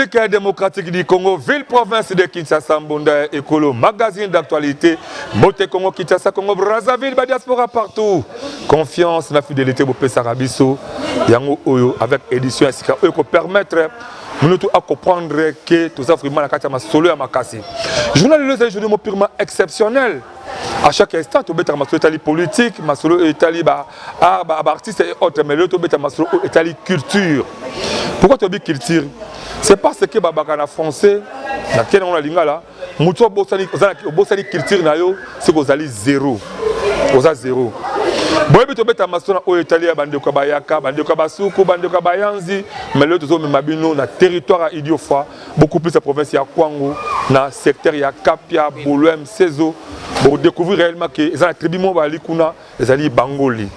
République démocratique du Congo, ville province de Kinshasa, Mbunda Ekolo, magazine d'actualité, Mbote Congo, Kinshasa, Congo, Brazzaville, ba diaspora partout. Confiance na fidélité bopesaka biso yango oyo avec édition ya sika oyo permettre mutu à comprendre que toza vraiment na kati ya masolo ya makasi. Journal lelo ezali journée moko purement exceptionnel. À chaque instant tobetaka masolo etali politique, masolo etali ba art, ba artiste et autres, mais lelo tobeta masolo oyo etali culture. Pourquoi tobi culture? C'est parce que babaka na français, na kena na lingala, mutu obosani obosani culture na yo, c'est kozali zéro. Oza zéro. Boyebi tobeta masolo oyo etali ya bandeko ya bayaka, bandeko ya basuku, bandeko ya bayanzi, mais lelo tozomema bino na territoire ya Idiofa, beaucoup plus la province ya Kwango, na secteur ya Kapia, Bolwem, Sezo, pour découvrir réellement que eza na tribu moko bazali kuna, ezali Bangoli.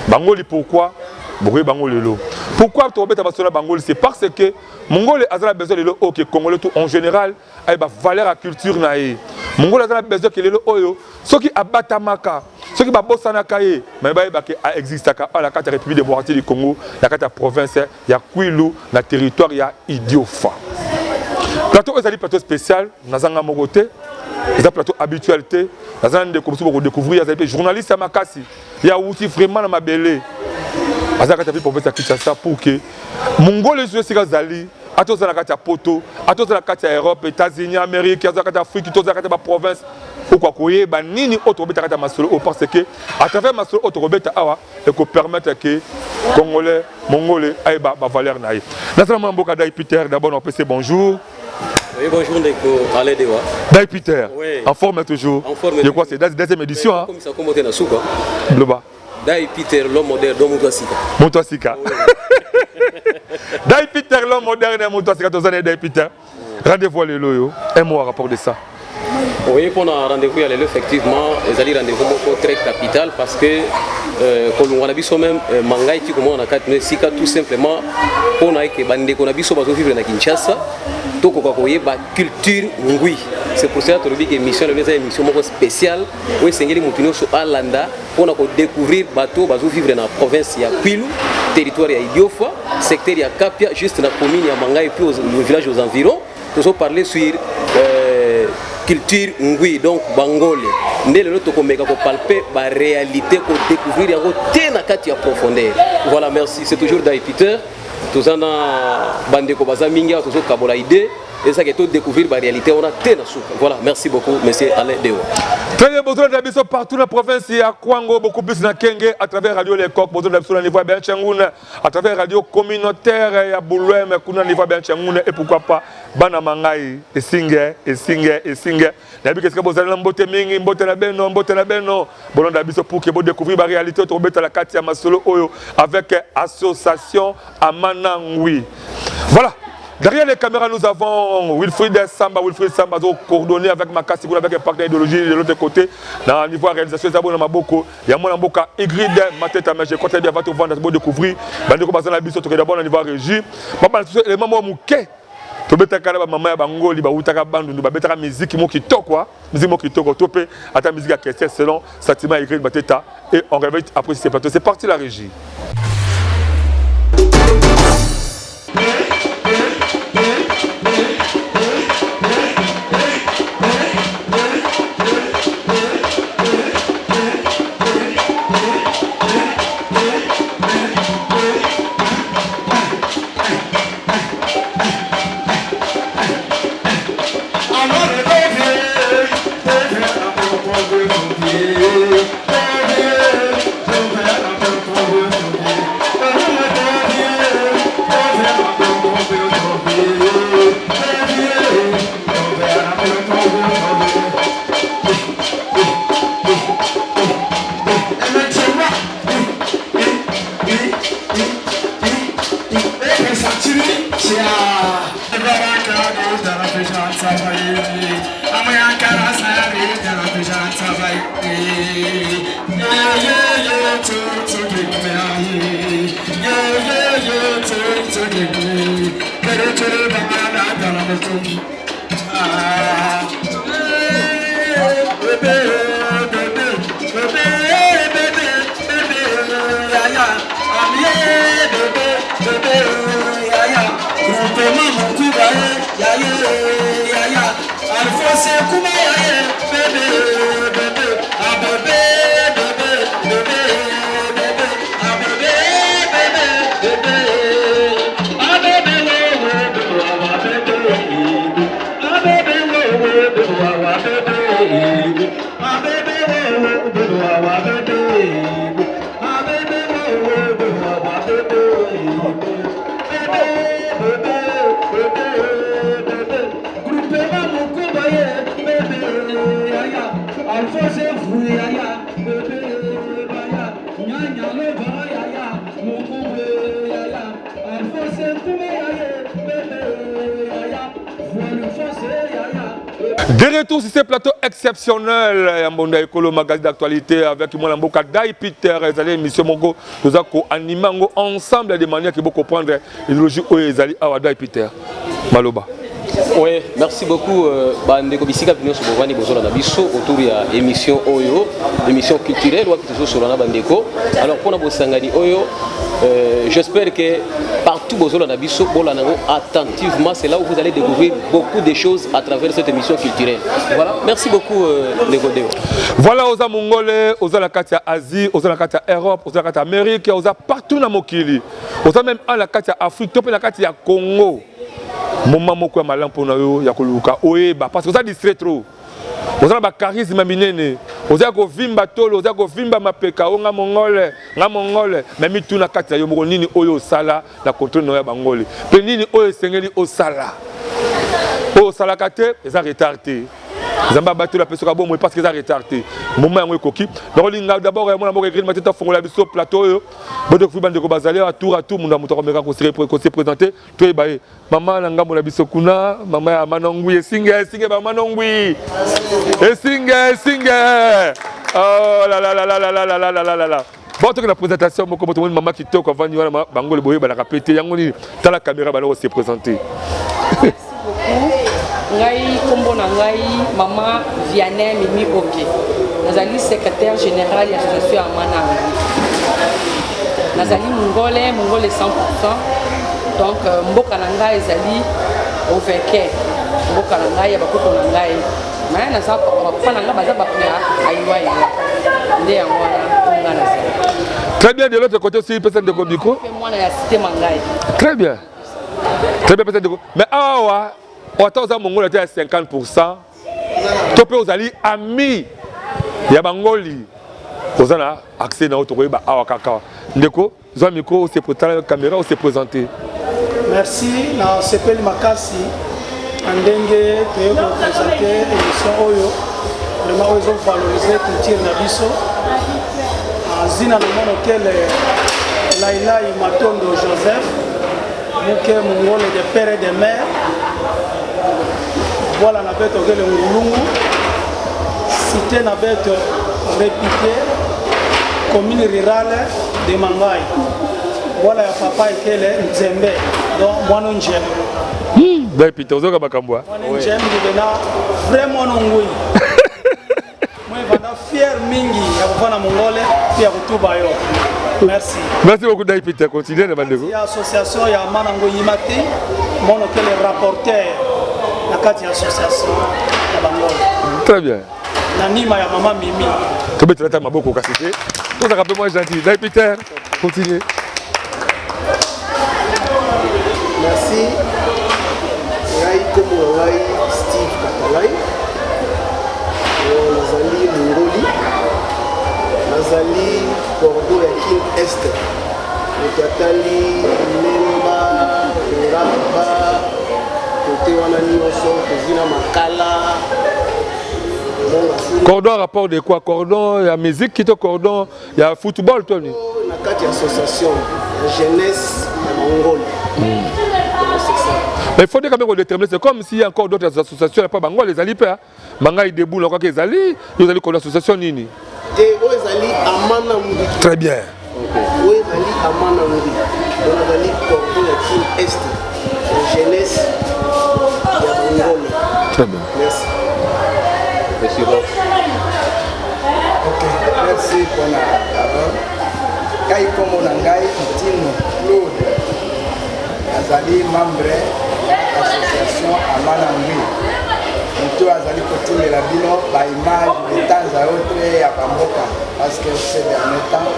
Bangoli pourquoi? Bokoyi bango lelo. Pourquoi tobeta masolo ya Bangoli? C'est parce que Mongoli aza na besoin lelo oyo que Congolais tout en général ayeba valeur ya culture na ye. Mongoli aza na besoin que lelo oyo soki abatamaka, soki babosanaka ye, mais bayeba ke aexistaka awa na kati ya République démocratique du Congo, na kati ya province ya Kwilu, na territoire ya Idiofa. Plateau ezali plateau spécial, nazanga moko te, eza plateau habituel te, naza na ndeko mosusu bokodécouvrir, azali mpe journaliste ya makasi, ya wuti vraiment na mabele, aza kati ya ville province ya Kinshasa, pour que mongoli nyonso esika azali, ata oza na kati ya poto, ata oza na kati ya Europe, États-Unis, Amérique, aza na kati ya Afrique, to oza na kati ya baprovince, okoka koyeba nini oyo tokobeta kati ya masolo oyo, parce que à travers masolo oyo tokobeta awa ekopermettre ke Congolais mongole ayeba bavaleur na ye. Nazala mwana mboka Dai Peter, d'abord napesi bonjour. Oui, bonjour Ndeko Alain Dewa. Dai Peter, Oui. en forme toujours. En forme. Je crois que c'est la deuxième édition. Hein? Comme ça, comme on na suka. Loba. Dai Peter, l'homme moderne, donc moto asika. Moto asika. Dai Peter, l'homme moderne, moto asika, tozana Dai Peter. Rendez-vous lelo yo. Un mot à rapport de ça. Oui, pour un rendez-vous, il y a effectivement, ezali rendez-vous moko très capital parce que kolongwa na biso même mangai ti komona na kati no esika tout simplement mpona eke bandeko na biso bazovivre na Kinshasa tokoka koyeba culture ngwi. C'est pour cela tolobi ke émission na biso eza émission moko spéciale oyo esengeli motu nyonso alanda mpona kodécouvrir bato bazovivre na province ya Kwilu, territoire ya Idiofa, secteur ya Kapia, juste na commune ya Mangai et puis le village aux environs. Tozoparler sur culture ngwi, donc bangole nde lelo tokomeka kopalper baréalité, kodécouvrir yango te na kati ya profondeur. Voilà, merci, c'est toujours Dai Peter. Toza na bandeko baza mingi awa, tozokabola idée ezaki todécouvrir baréalité wana te na suka. Voilà, merci beaucoup, monsieur Alain Dewa. Très bien, bonjour na biso partout dans la province ya Kwango, beaucoup plus na Kenge, à travers Radio Lecoq, bonjour na biso na niveau ya Benchangune, à travers radio communautaire ya Boulwem, kuna niveau ya Benchangune, et pourquoi pas bana Mangai, Esinge, Esinge, Esinge. Nayebi qu'est-ce que bozali na mbote mingi, mbote na beno, mbote na beno. Bolanda biso pour que bo découvrir ba réalité tobeta la kati ya masolo oyo avec association Amana Ngwi. Voilà. Derrière les caméras, nous avons Wilfried Samba. Wilfried Samba a coordonné avec Makassi, avec un partenaire idéologie de l'autre côté. Dans le niveau de réalisation, Zabo Maboko, il y a mon Mboka, Ingrid, Mateta, mais je crois très bien, va te vendre, va découvrir. Bandeko bazana biso, d'abord au niveau régie. Papa, les mamans mouké. Tobetaka na bamama ya bangoli bautaka Bandundu, babetaka musique moko kitoko, musique moko kitoko, to mpe ata musique ya question selon sentiment Ingrid Mateta, et on réveille après ce plateau. C'est parti, la régie. De retour sur ce plateau exceptionnel ya Mbonda Ekolo magazine d'actualité avec mwana mboka Dai Peter ezali émission moko toza ko animer yango ensemble de manière que bo comprendre idéologie oyo ezali awa Dai Peter maloba. Oui, merci beaucoup euh, bandeko bisika nyonso bovandi bozolanda biso autour ya émission oyo émission culturelle wapi tozosolola na bandeko alors mpona bosangani oyo euh, j'espère que partout bozolanda biso bolanda yango attentivement c'est là où vous allez découvrir beaucoup de choses à travers cette émission culturelle voilà merci beaucoup euh, ndeko deo voilà oza mongole oza na kati ya asie oza na kati ya europe oza na kati ya amérique oza partout na mokili oza même na kati ya afrique to mpe na kati ya congo moment moko ya malamu mpona yo ya koluka oyeba parce que oza distrait trop oza na bacharisme minene oza ya kovimba tolo oza kovimba mapeka o nga mongole nga mongole me mituna kati na yo moko nini oyo osala na contrôle na yo ya bangole mpe nini oyo esengeli osala oyo osalaka te eza retard te nzambe abatela apesaka bomoi parce que eza retard te moment yango ekoki nakolinga d'abord ya mwana mboka egrine matete afongola biso plateau oyo botokofi bandeko bazali awa tour à tour moto na moto akomeka kose présenter toyeba ye mama na ngambo na biso kuna mama ya manongwi esinge esinge bamanongwi esinge esinge oh la la la la la la la la la la la bon toke na présentation moko moto moni mama kitoko avandi wana bango le boyebanaka pe te yango nini tala caméra bana kose présenter Merci beaucoup. Ngai kombo na ngai mama Vianney Mimi Oke. Nazali secrétaire général ya association ya Manangu. Nazali mongole, mongole 100%. Donc euh, mboka na ngai ezali Oveke. Mboka na ngai ya bakoko na ngai. Mais naza papa na ngai baza bato ya Ayiwa Ayiwa. Nde yango wana ngai nazali. Très bien, de l'autre côté aussi, pesa ndeko micro. Mwana ya cité Mangai. Très bien. Très bien, pesa ndeko. Mais awa, ata oza mongoli ata ya 50%, to mpe ozali ami ya bangoli, oza na accès na yo tokoyeba awa kaka. Ndeko, zwa micro, ose tala caméra, ose présenter. Merci na sepeli makasi na ndenge toye kopresente émission oyo vraiment oyo ezovalorize culture na biso zina na mono kele lailai matondo joseph muke mongole de père et de mère bwala na beto kele ngulungu cité na beto réputé commune rurale de mangai bwala ya papa ekele nzembe donc mwana njembe Dai Peter ozoka makambo mwana njembe libena vrai mwana ngui moi vanda fier mingi ya kofanda mongole mpe ya kotuba yo merci merci beaucoup Dai Peter continue na bandeko ya association ya mana ngoi te mono kele rapporteur na kati ya association ya bangole très bien na nima ya mama mimi tobetela ata maboko kasi te tozalaka mpe mwa gentil Dai Peter continue Merci. Ngai kombo na ngai Steve Katalai. Nazali mongoli. Nazali cordo ya Kin Est. Moto atali Lemba, Ngaba, kote wana nyonso tozwi na Makala. Cordon rapport de quoi? Cordon ya musique to cordon ya football to nini? Na kati ya association ya jeunesse ya Mongol. Mm. Mais il faut quand même déterminer, c'est comme s'il y a encore d'autres associations, pas bango les ali pe, mangai debout na kwaki ezali, yo ezali ko association nini? Te oyo ezali Amana Ngwi. Très bien. Oyo ezali Amana Ngwi. Donc ezali cordon ya Kin Est ya jeunesse ya Mongol. Très bien. Merci. Monsieur Bob. Ok, merci mpona parole. Ngai nkombo na ngai Ntino Claude, nazali membre ya association Amana Ngwi. Moto oyo azali kotindela bino ba image de temps à autre ya bamboka parce que ces derniers temps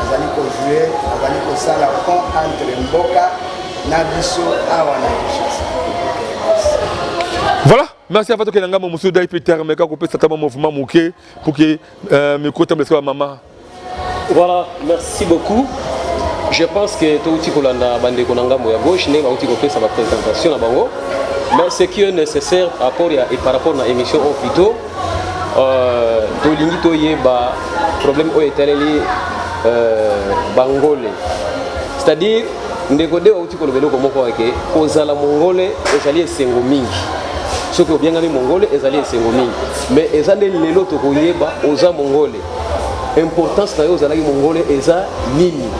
azali kojouer, azali kosala pont entre mboka na biso awa na Kinshasa. Ok, merci. Voilà. Merci avant tokende ngambo mosusu dai Peter meka kopesa ata mwa mouvement moke pour que euh, micro etambola esika bamama. Voilà, merci beaucoup. Je pense que touti kolanda bandeko na ngambo ya gauche ndenge bauti kopesa ba présentation na bango. Mais ce qui est nécessaire par rapport ya et par rapport na émission oyo plutôt euh, tolingi toyeba problème oyo etaleli euh, bangole c'est-à-dire ndeko de auti koloba eloko moko ake kozala mongole ezali esengo mingi soki obiangami mongole ezali esengo mingi mais eza nde lelo tokoyeba oza mongole importance na yo ozalaki mongole eza nini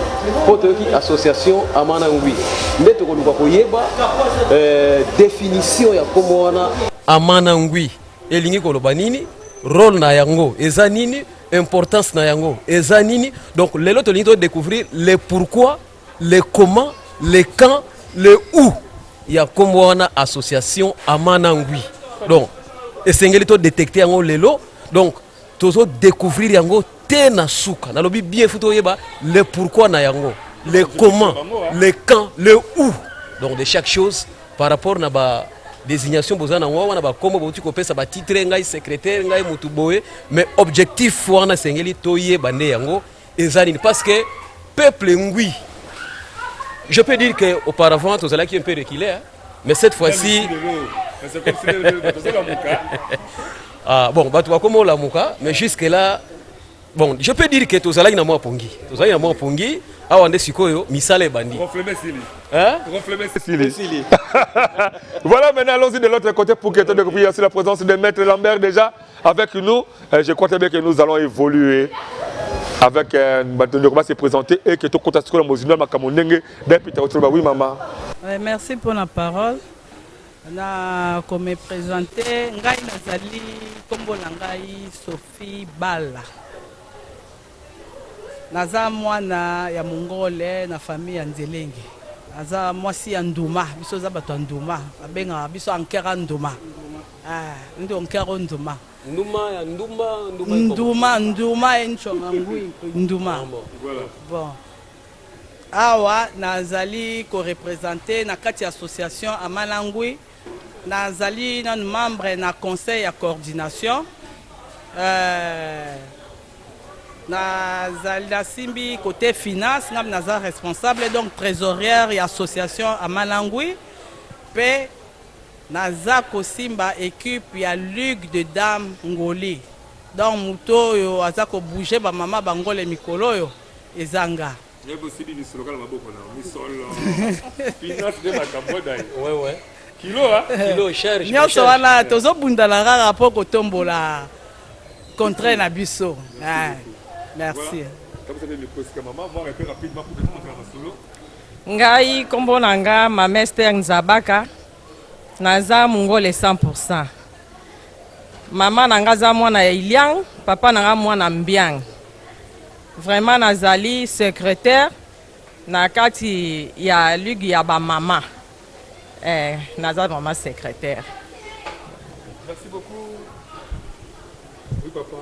mpo toyoki association amana ngwi nde tokoluka koyeba euh, définition ya nkombo wana amana ngwi elingi koloba nini role na yango eza nini importance na yango eza nini donc lelo tolingi todécouvrir le pourquoi le comment le quand le où ya nkombo wana association amana ngwi donc esengeli todetecte yango lelo donc tozo découvrir yango te na suka nalobi bien faut toyeba le pourquoi na yango le comment le quand le où donc de chaque chose par rapport na ba désignation boza nango wana bakombo bauti kopesa batitre ngai secrétaire ngai motu boye mais objectif wana esengeli toyeba nde yango eza nini parce que peuple ngwi je peux dire que auparavant tozalaki un peu reculé hein? mais cette fois-ci ah, bon bato bakoma olamuka mais jusque là bon je peux dire que tozalaki na mwa pongi tozalaki na mwa pongi awa nde sikoyo misala ebandi Hein? voilà, maintenant allons-y de l'autre côté pour que tu découvrir la présence de Maître Lambert déjà avec nous. Euh, je crois très bien que nous allons évoluer avec euh, bato ndeko se présenter et que tokota sikoyo na mozindo ya makambo ndenge depita otoloba oui mama. Ouais, merci pour la parole. Na ko me présenter ngai nazali kombo na ngai Sophie Bala. Naza mwana ya mongole na famille ya Nzelenge. Naza mwasi ya Nduma, biso za bato ya Nduma, babengaka biso ankera Nduma. Ah, ndi onkero Nduma. Nduma ya ndumba nduma nduma nduma enchonga ngui nduma. Bon. Awa nazali ko representer na kati ya association Amalangui, nazali nanu membre na conseil ya coordination. Euh, nazali nasimbi côté finance, ngam naza responsable donc trésorière ya association Amalangui pe naza kosimba équipe ya Ligue de Dames Ngoli. Donc moto oyo aza ko bouger ba mama bangole mikolo oyo eza nga. Nyonso wana tozobundana kaka mpo kotombola contraire na biso. Merci. Ngai kombo na nga Mama Esther Nzabaka, naza mongole 100%. Mama na nga aza mwana ya Iliang, papa na nga mwana Mbiang. Vraiment nazali secretaire na kati ya ligue ya ba mama. Eh, naza vraiment secretaire. Merci beaucoup. Oui, papa.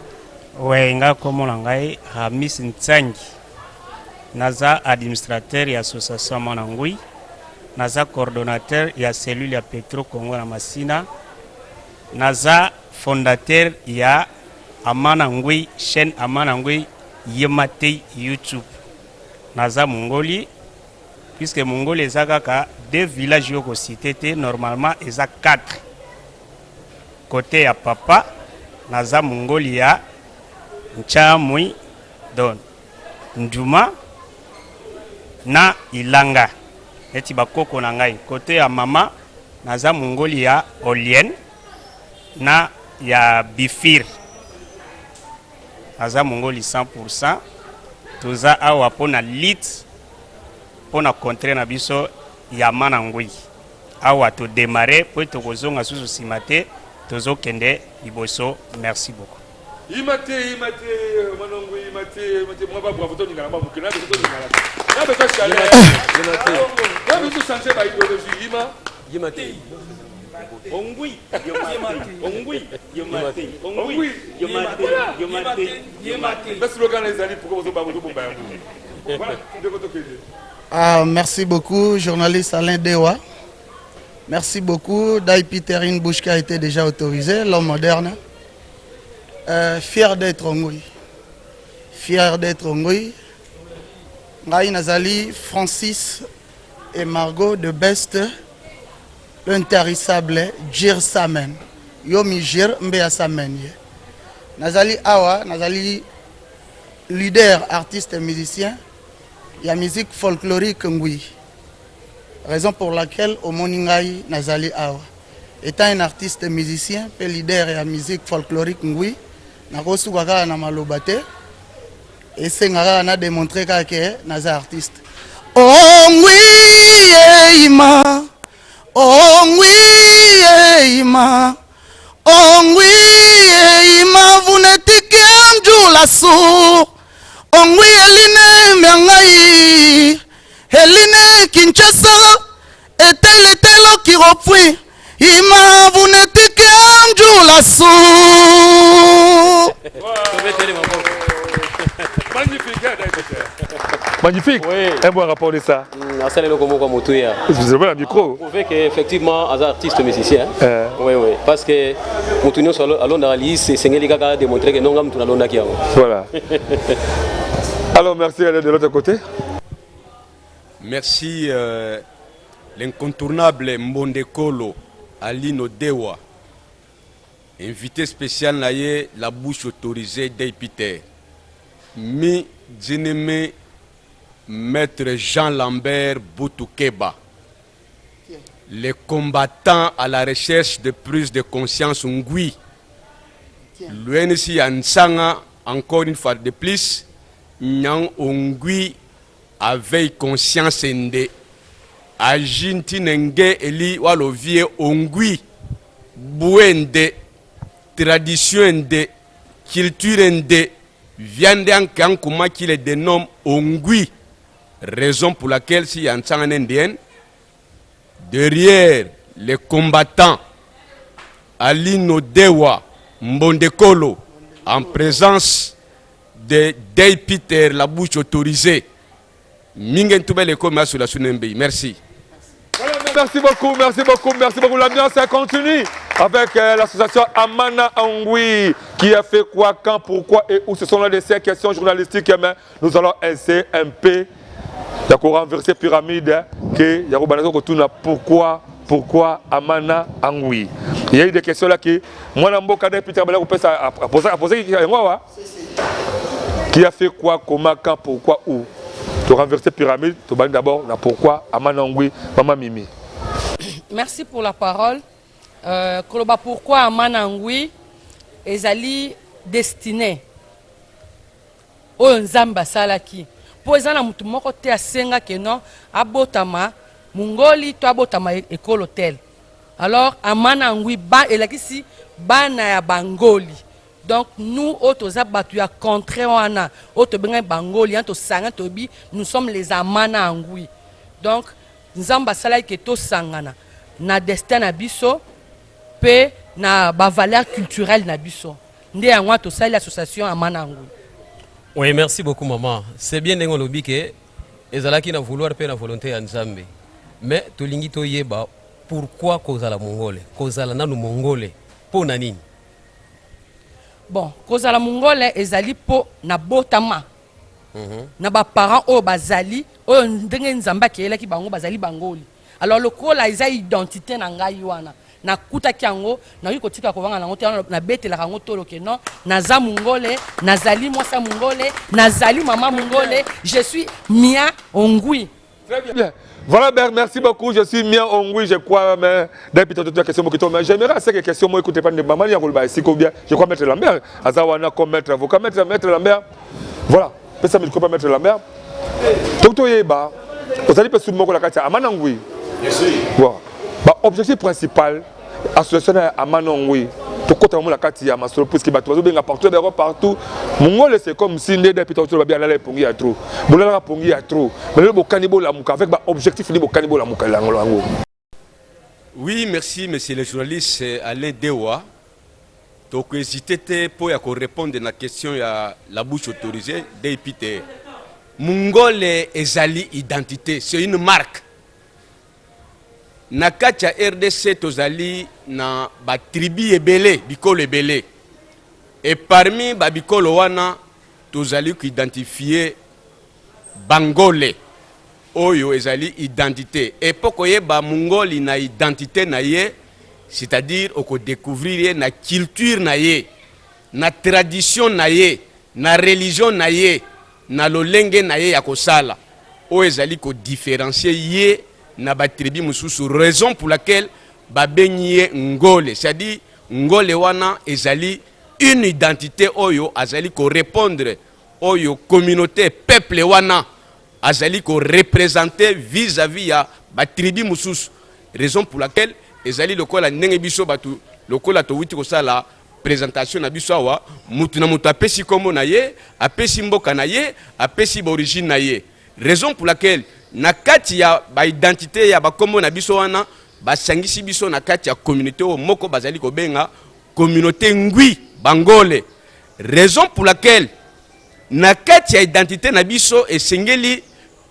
Oui, nga kombo na ngai Ramis Ntsangi. Naza administrateur ya association Mwana Ngui. Naza coordonnateur ya cellule ya Petro Congo na Masina. Naza fondateur ya Amana Ngui, chaîne Amana Ngui Yema Tei YouTube. Naza mongoli puisque mongoli eza kaka deux villages yo ko citer te, normalement eza quatre. Côté ya papa naza mongoli ya Nchamui donc Ndjuma na Ilanga neti bakoko na ngai. Côté ya mama naza mongoli ya Olien na ya Bifir. Naza mongoli 100%. Toza awa pona lutte pona contre na biso ya Mana Ngui. Awa to demarrer po tokozonga susu sima te, tozokende liboso. Merci beaucoup. Yima te, yima te, Mana Ngui, yima te, yima te. Mwa ba bravo toningana mwa moke. Na biso toningana. Na biso chaleur. Na biso changer ba idéologie. Yima. Yima te. Ongui, ongui, ongui, ongui. Basi lokana ezali pourquoi bozo ba bozo bomba yango. Voilà, ndeko tokende. Ah, merci beaucoup, journaliste Alain Dewa. Merci beaucoup. Dai Peter, une bouche qui a été déjà autorisée, l'homme moderne. Euh, fier d'être Ngui. Fier d'être Ngui. Ngai Nazali, Francis et Margot de Best, l'intarissable Jir Samen. Yomi Jir Mbea Samen. Nazali Awa, Nazali leader, artiste et musicien. Il y a musique folklorique Ngui. Raison pour laquelle omoni ngai nazali awa. Etant un artiste musicien pe leader ya musique folklorique ngui, nakosuka kaka na maloba te. Esenga kaka na demontrer kaka ke naza artiste. Oh ngui yeima, oh ngui yeima, oh ngui yeima, vous n'êtes qu'un jour la sourd. Oh ngui eline miangai. Eline Kinshasa etele telo kiropui ima vunetike njula su. Magnifique, hein, Magnifique. Oui. Un bon rapport de ça. Asala eloko moko ya motuya. Vous avez un micro. Prouver que effectivement aza artiste musicien. Euh. Oui oui, parce que mutu nyonso alondaka liis esengeli kaka démontrer que non nga mutu nalondaki yango. Voilà. Alors merci de l'autre côté. Merci euh, l'incontournable Mbondekolo Alino Dewa, invité spécial na ye la bouche autorisée Day Peter. Mi dzineme Maître Jean Lambert Boutoukeba, les combattants à la recherche de prise de conscience Ngui. L'UNC ya Nsanga, encore une fois de plus, Nyang Ongui aveille conscience nde agi ntine nge eli walovie ongui bue nde tradition nde culture nde viande anke ankuma qui le dénomme ongui raison pour laquelle si ya nsanga ne ndien derrière les combattants Alino Dewa Mbondekolo en présence de Day Peter la bouche autorisée minge ntubele ekomi asula sunembe merci. Merci beaucoup, merci beaucoup, merci beaucoup. L'ambiance continue avec euh, l'association Amana Angui qui a fait quoi, quand, pourquoi et où. Ce sont là des cinq questions journalistiques, mais nous allons essayer un peu de renverser pyramide hein, que Yakobanazo Kotuna pourquoi pourquoi Amana Angui. Il y a eu des questions là qui moi mboka Peter a posé a posé qui a fait quoi, comment, quand, pourquoi, où. Tu renverser pyramide, tu vas d'abord na pourquoi Amana Angui, Maman Mimi. Merci pour la parole. Euh, koloba pourquoi Amana Angui ezali destiné oyo Nzambe asalaki mpo eza na motu moko te asenga ke non abotama mongoli to abotama e-, ekolo tel alors amana ngwi ba elakisi bana ya bangoli donc nous oyo toza bato ya contre wana oyo tobengaki bangoli yan tosanga toyebi nous sommes les amana angui donc nzambe asalaki ke tosangana na destin na biso mpe na bavaleur culturelle na biso nde yango wana tosali association amana angui. Oui, merci beaucoup maman. C'est bien ndenge olobi ke ezalaki na vouloir mpe na volonté ya Nzambe. Mais tolingi toyeba pourquoi kozala mongole, kozala nanu mongole mpo na nini? Bon, kozala mongole ezali mpo na botama na ba parents oyo bazali oyo ndenge Nzambe akeyelaki bango bazali bangoli. Alors lokola eza identité na ngai wana nakutaki yango nakoki kotika kowanga nango te nabetelaka yango tolo ke non naza mongole nazali mwasi ya mongole nazali mama mongole je suis mia ongui. Très bien. Voilà, Bert, merci beaucoup. Je suis bien Ongui, je crois, mais depuis toute la question, mais j'aimerais assez que question, moi, écoutez pas de maman, il y a bien, je crois, Maître Lambert, Azawana comme maître avocat, maître, maître Lambert. Voilà, pesa micro pas Maître Lambert. Toto Yeba, ozali pe sous moko la kati Amana Ngui. Voilà. Ba objectif principal association ya Amana Ngui. tokota bango na kati ya masolo puisque bato bazobenga partout bango partout mongole c'est comme si nde depuis tokotolo babi alala epongi ya trop bolalaka pongi ya trop mais lelo bokani bolamuka avec ba objectif nde bokani bolamuka yango yango. Oui, merci monsieur le journaliste Alain Dewa. Toko hésiter te po ya ko répondre na question ya la bouche autorisée Day Peter. Mongole ezali identité, c'est une marque. Na kati ya rdc tozali na ba tribus ebele, bikolo ebele et parmi ba bikolo wana tozali ko identifier Bangole oyo ezali identite et po koyeba mungoli na identite na ye c'est-à-dire oko decouvrir ye na culture na ye, na tradition na ye, na religion na ye, na lolenge na ye ya kosala oyo ezali ko differencier ye na ba tribus mosusu raison pour laquelle babengi ye ngole c'est à dire ngole wana ezali une identite oyo azali ko repondre oyo communaute peuple wana azali ko representer vis à vis ya ba tribus mosusu raison pour laquelle ezali lokola ndenge biso batu lokola towuti kosala presentation na biso awa mutu na mutu apesi kombo na ye apesi mboka na ye apesi ba origine na ye raison pour laquelle na kati ya ba identite ya ba kombo na biso wana basangisi biso na kati ya communaute oyo moko bazali kobenga communaute ngwi bangole raison pour laquelle na kati ya identite na biso esengeli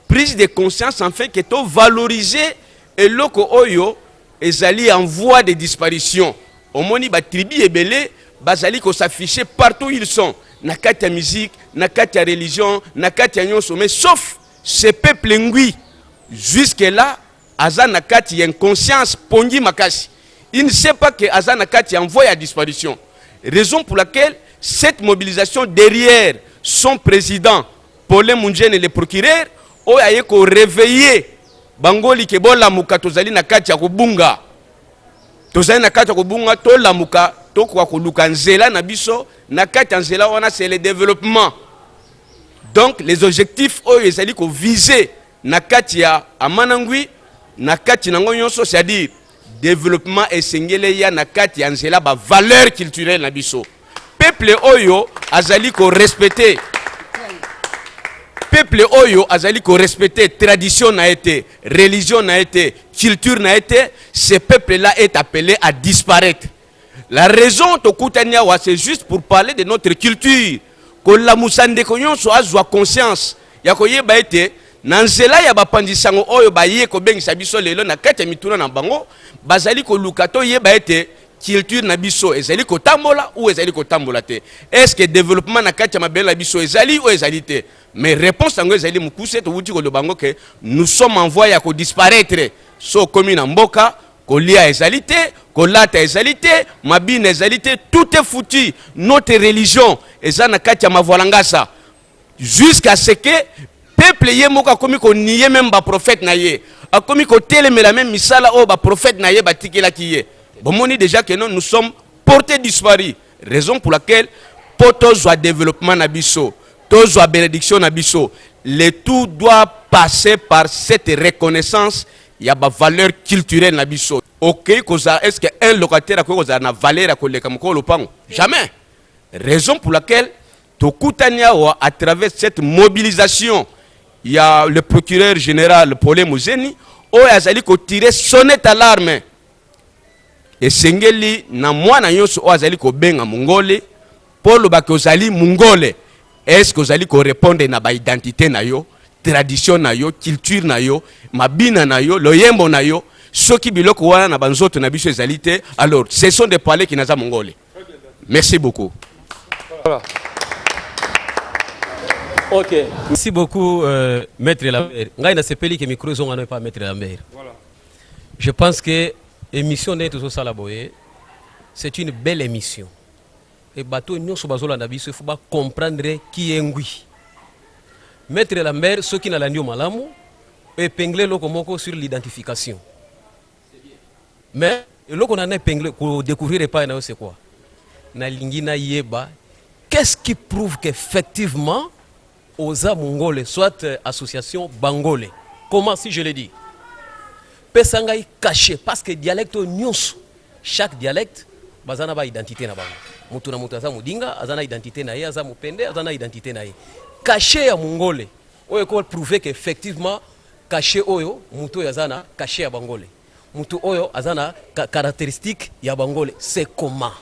prise de conscience enfin que to valoriser eloko oyo ezali en voie de disparition. Omoni ba tribus ebele bazali ko s'afficher partout où ils sont, na kati ya musique, na kati ya religion, na kati ya nyonso, mais sauf ce peuple ngui jusque là aza na kati ya inconscience pongi makasi. Il ne sait pas que aza na kati ya en voie ya disparition. Raison pour laquelle cette mobilisation derrière son président Paulin Munjene le procureur oyo aye ko reveiller bangoli ke bolamuka tozali na kati ya kobunga, tozali na kati ya kobunga, tolamuka tokoka koluka nzela na biso na kati ya nzela wana c'est le développement. Donc les objectifs oyo ezali ko viser na kati ya Amanangui na kati nango nyonso, c'est-à-dire développement esengeli eya na kati ya nzela ba valeurs culturelles na biso. Peuple oyo azali ko respecter peuple oyo azali ko respecter tradition na ye te, religion na ye te, culture na ye te, ce peuple là est appelé à disparaître. La raison tokutani awa c'est juste pour parler de notre culture, kolamusa ndeko nyonso azwa conscience ya koyeba ete na nzela ya bapanzi sango oyo baye kobengisa biso lelo na kati ya mituna na bango, bazali koluka toyeba ete culture na biso ezali kotambola ou ezali kotambola te, est ce que developpement na kati ya mabele na biso ezali ou ezali te. Mais reponse yango ezali mokuse, towuti koloba yango ke nous sommes en voie ya ko disparaître. So okomi na mboka, kolia ezali te, kolata ezali te, mabina ezali te, tout est foutu. Notre religion eza na kati ya mavualangasa jusqu'à ce que peuple ye moko akomi ko nier meme ba prophètes na ye, akomi kotelemela meme misala oyo ba prophètes na ye batikelaki ye. Bomoni déjà que non, nous sommes portés disparus, raison pour laquelle po tozwa développement na biso, tozwa bénédiction na biso, le tout doit passer par cette reconnaissance ya ba valeurs culturelles na biso. Okei kozala, est-ce que un locataire akoki kozala na valeur ya koleka mokolo lopango? Jamais. Raison pour laquelle tokutani awa à travers cette mobilisation ya le procureur général Paulin Muzeni oyo azali kotirer sonnette alarme. Esengeli na mwana nyonso oyo azali kobenga mongole mpo olobaki ozali mongole, est-ce que ozali korepondre na ba identité na yo, tradition na yo, culture na yo, mabina na yo, loyembo na yo? Soki biloko wana na banzoto na biso ezali te, alors cessons de parler ki naza mongole. Merci beaucoup. Voilà. Ok, merci beaucoup euh, Maître Lambert. Ngai nasepeli ke micro ezonga no epa Maître Lambert. Voilà. Je pense que émission ndenge tozosala boye, c'est une belle émission. Et bato nyonso bazolanda biso, il faut ba comprendre qui est ngui. Maître Lambert, soki nalandi yo malamu, épingle eloko moko sur l'identification. Mais eloko na na épingle ko découvrir epai na yo c'est quoi? Nalingi nayeba qu'est-ce qui prouve qu'effectivement oza mongole, soit euh, association bangole. Comment si je le dis? Pesa ngai cachet parce que dialecte oyo nyonso, chaque dialecte baza na ba identité na bango. Moto na moto aza modinga, aza na identité na ye, aza mopende, aza na identité na ye. Cachet ya mongole oyo eko prouver qu'effectivement cachet oyo moto oyo aza na cachet ya bangole, moto oyo aza na caractéristique ya bangole, c'est comment?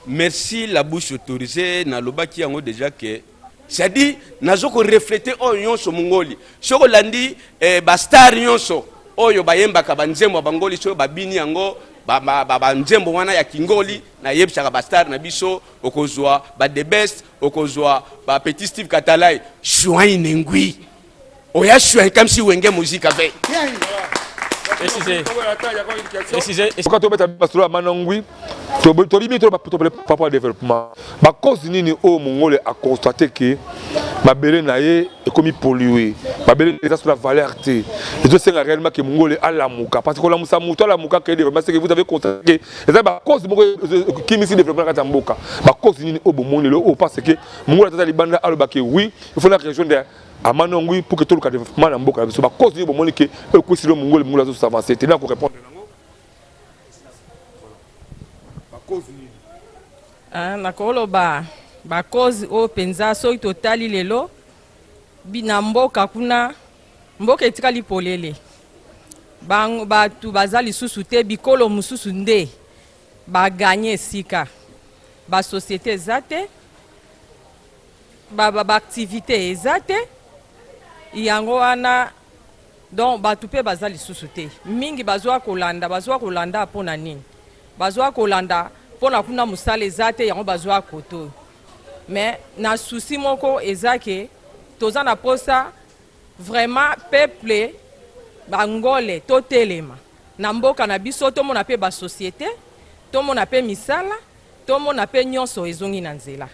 Merci la bouche autorisée, nalobaki yango déjà que c'est-à-dire nazo ko refléter oyo nyonso mongoli. Soki olandi eh, ba star nyonso oyo bayembaka banzembo ya bangoli soki babini yango banzembo wana ya kingoli. Nayebisaka bastar na biso, okozwa ba the best, okozwa ba petit Steve Katalai shwaine ngwi oya shwain kamsi wenge muzika ve. Oka tobeta masolo ya manongwi, toyebi to par rapport développement, bacause nini oyo mongole aconstate ke mabele na ye ekomi pollué, mabele eza sur la valeur te, ezosenga réellement ke mongole alamuka? Parce que kolamusa moto alamuka ke développement, c'est que vous avez constaté ke eza bacause moko ekimisi développement na kati ya mboka. Bacause nini oyo bomoni lelo oyo parce que mongole atata libanda alobake oui, il faut na rejoindre amanongwi pour que toluka développement na mboka na biso? Bacause nini bomoni ke ekwisi lo mongole, mongole azosavancer te? Na korépondre nango, bacause nini? Ah, nakoloba bacause oyo mpenza, soki totali lelo na mboka kuna, mboka etikali polele, bato baza lisusu te, bikolo mosusu nde baganye esika, basociété eza te, baactivité eza te. Yango wana donc bato mpe baza lisusu te mingi. Bazwa kolanda, bazwa kolanda mpo na nini? Bazwa kolanda mpona kuna mosala eza te, yango bazwa kote oyo. Mais na souci moko eza ke toza na posa vraiment peuple bangole totelema na mboka na biso, tomona mpe basociété, tomona mpe misala, tomona mpe nyonso ezongi na nzela.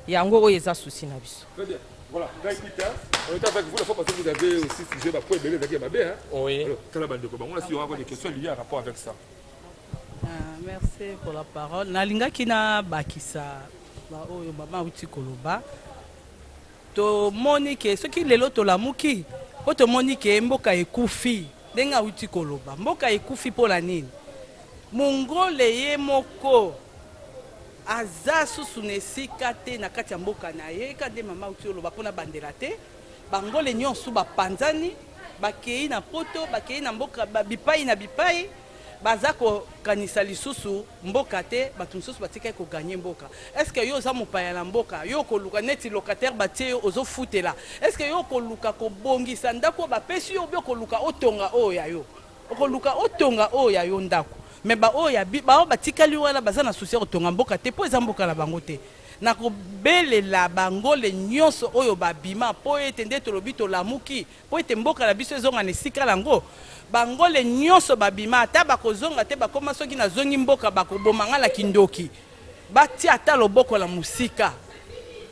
Yango oyo eza souci na biso. Très bien. Voilà, Guy Peter, on est avec vous la fois passée, vous avez aussi sujet bah, pour ebele ezalaki ya mabe, hein? Oui. Alors, tala bandeko bango, si y aura encore des questions liées à rapport avec ça. Ah, merci pour la parole. Nalingaki na bakisa baoyo mama auti koloba. Tomoni ke soki lelo tolamuki mpo tomoni ke mboka ekufi, ndenge auti koloba, mboka ekufi mpo na nini? Mongole ye moko aza susu na esika te na kati ya mboka na ye. Ka nde mama auti oloba, mpona bandela te, bangole nyonso bapanzani, bakei na Poto, bakei na mboka bipai na bipai, baza kokanisa lisusu mboka te. Bato mosusu batikaki kogagner mboka. Est-ce yo oza mopaya na mboka, yo okoluka neti locataire batie yo, ozofutela, est-ce yo okoluka kobongisa ndako oyo bapesi yo, obi okoluka otonga oyo ya yo? Okoluka otonga oyo ya yo ndako. Mais baoyo ya baoyo batikali wana baza na souci ya kotonga mboka te, mpo eza mboka na bango te. Nakobelela bangole nyonso oyo babima mpo ete nde tolobi tolamuki mpo ete mboka na biso ezonga na esika yango. Bangole nyonso babima, ata bakozonga te, bakoma soki nazongi mboka bakoboma nga na kindoki, batia ata loboko na mosika.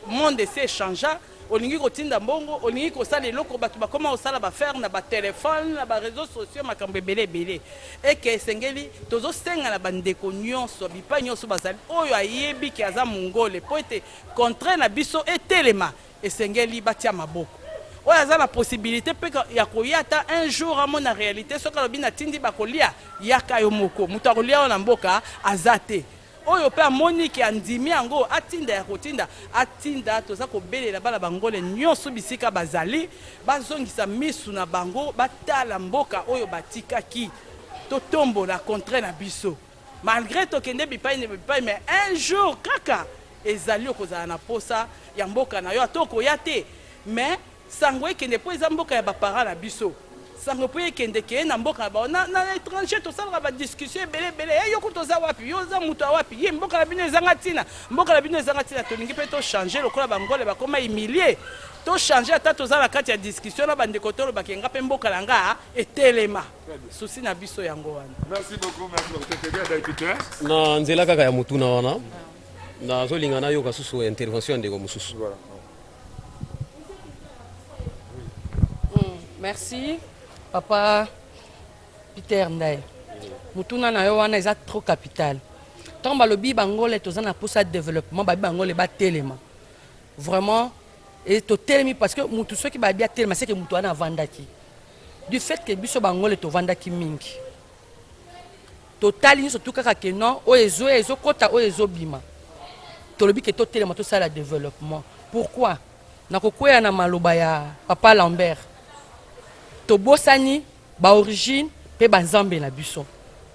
Monde esi echangea. Olingi kotinda mbongo, olingi kosala eloko, bato bakoma kosala baaffaire na batelefone, na baréseaux sociaux, makambo ebele ebele. Eke esengeli tozosenga na bandeko nyonso bipai nyonso bazali, oyo ayebi ke aza mongole, mpo ete contrat na biso etelema, esengeli batia maboko. Oyo aza na possibilité mpe ya koya ata un jour amona réalité, soki alobi natindi bakolia, yaka yo moko. Moto akolia oyo na mboka aza te. Oyo mpe amoni ke andimi yango, atinda ya kotinda, atinda. Toza kobelela bana bangole nyonso bisika bazali, bazongisa misu na bango, batala mboka oyo batikaki. Totombola contrée na biso malgré tokende bipai na bipai, mais un jour kaka ezali okozala na posa ya mboka na yo. Ata okoya te, mais sango ekende, mpo eza mboka ya baparent na biso. Sango mpo ekende keye na mboka na bango. Na étranger tosalaka badiscussion ebele ebele. E yo kutu oza wapi? Yo oza moto ya wapi? Ye mboka na bino ezanga ntina, mboka na bino ezanga ntina. Tolingi mpe tochange lokola bangole bakoma humilie, tochange. Ata toza na kati ya discussion na bandeko, tolobaki nga mpe mboka na nga etelema. Souci na biso yango wana. Merci beaucoup, merci beaucoup. C'était bien, Guy Peter. Na nzela kaka ya motuna wana, nazolinga nayoka susu intervention ya ndeko mosusu. Voilà. Merci papa Peter Ndaye. Motuna na yo wana eza trop capital. Ntango balobi bangole toza na posa développement, babi bangole batelema vraiment e totelemi, parce que mutu soki babi atelema, seke mutu wana avandaki. Du fait que biso bangole tovandaki mingi, totali nyonso tu kaka ke non, oyo ezoya ezokɔta, oyo ezobima, tolobi ke totelema, tosala développement. Pourquoi? Nakokweya na maloba ya papa Lambert, tobosani baorigine mpe banzambe na biso.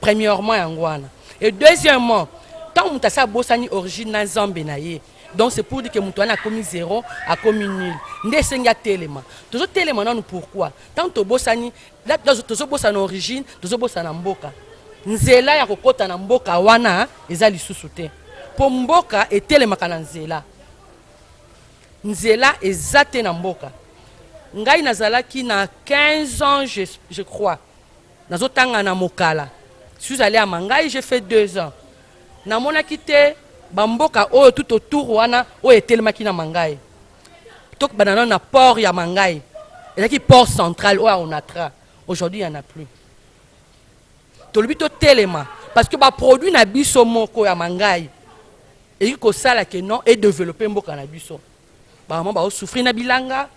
Premièrement yango wana, et deuxièmement, ntango Ntango moto asi abosani origine na Nzambe na ye, donc c'est pour dire que moto wana akomi zero, akomi nul. Nde esengi atelema. Tozotelema nanu pourquoi? Ntango tobosani, tozobosana origine, tozobosana mboka. Nzela ya kokota na mboka wana eza lisusu te, mpo mboka etelemaka na nzela. Nzela eza te na mboka. Ngai nazalaki na 15 ans, je crois, nazotanga na Mokala. Suis allé à Mangai, j'ai fait 2 ans. Namonaki te bamboka oyo tout autour wana oyo etelemaki na Mangai. Tokobanda nano na port ya Mangai, ezalaki port central oyo ya Onatra. Aujourd'hui, il y en a plus. Tolobi totelema parce que baproduit na biso moko ya Mangai eyiki kosala ke non edéveloppe mboka na biso. Bamama baosouffrir na bilanga,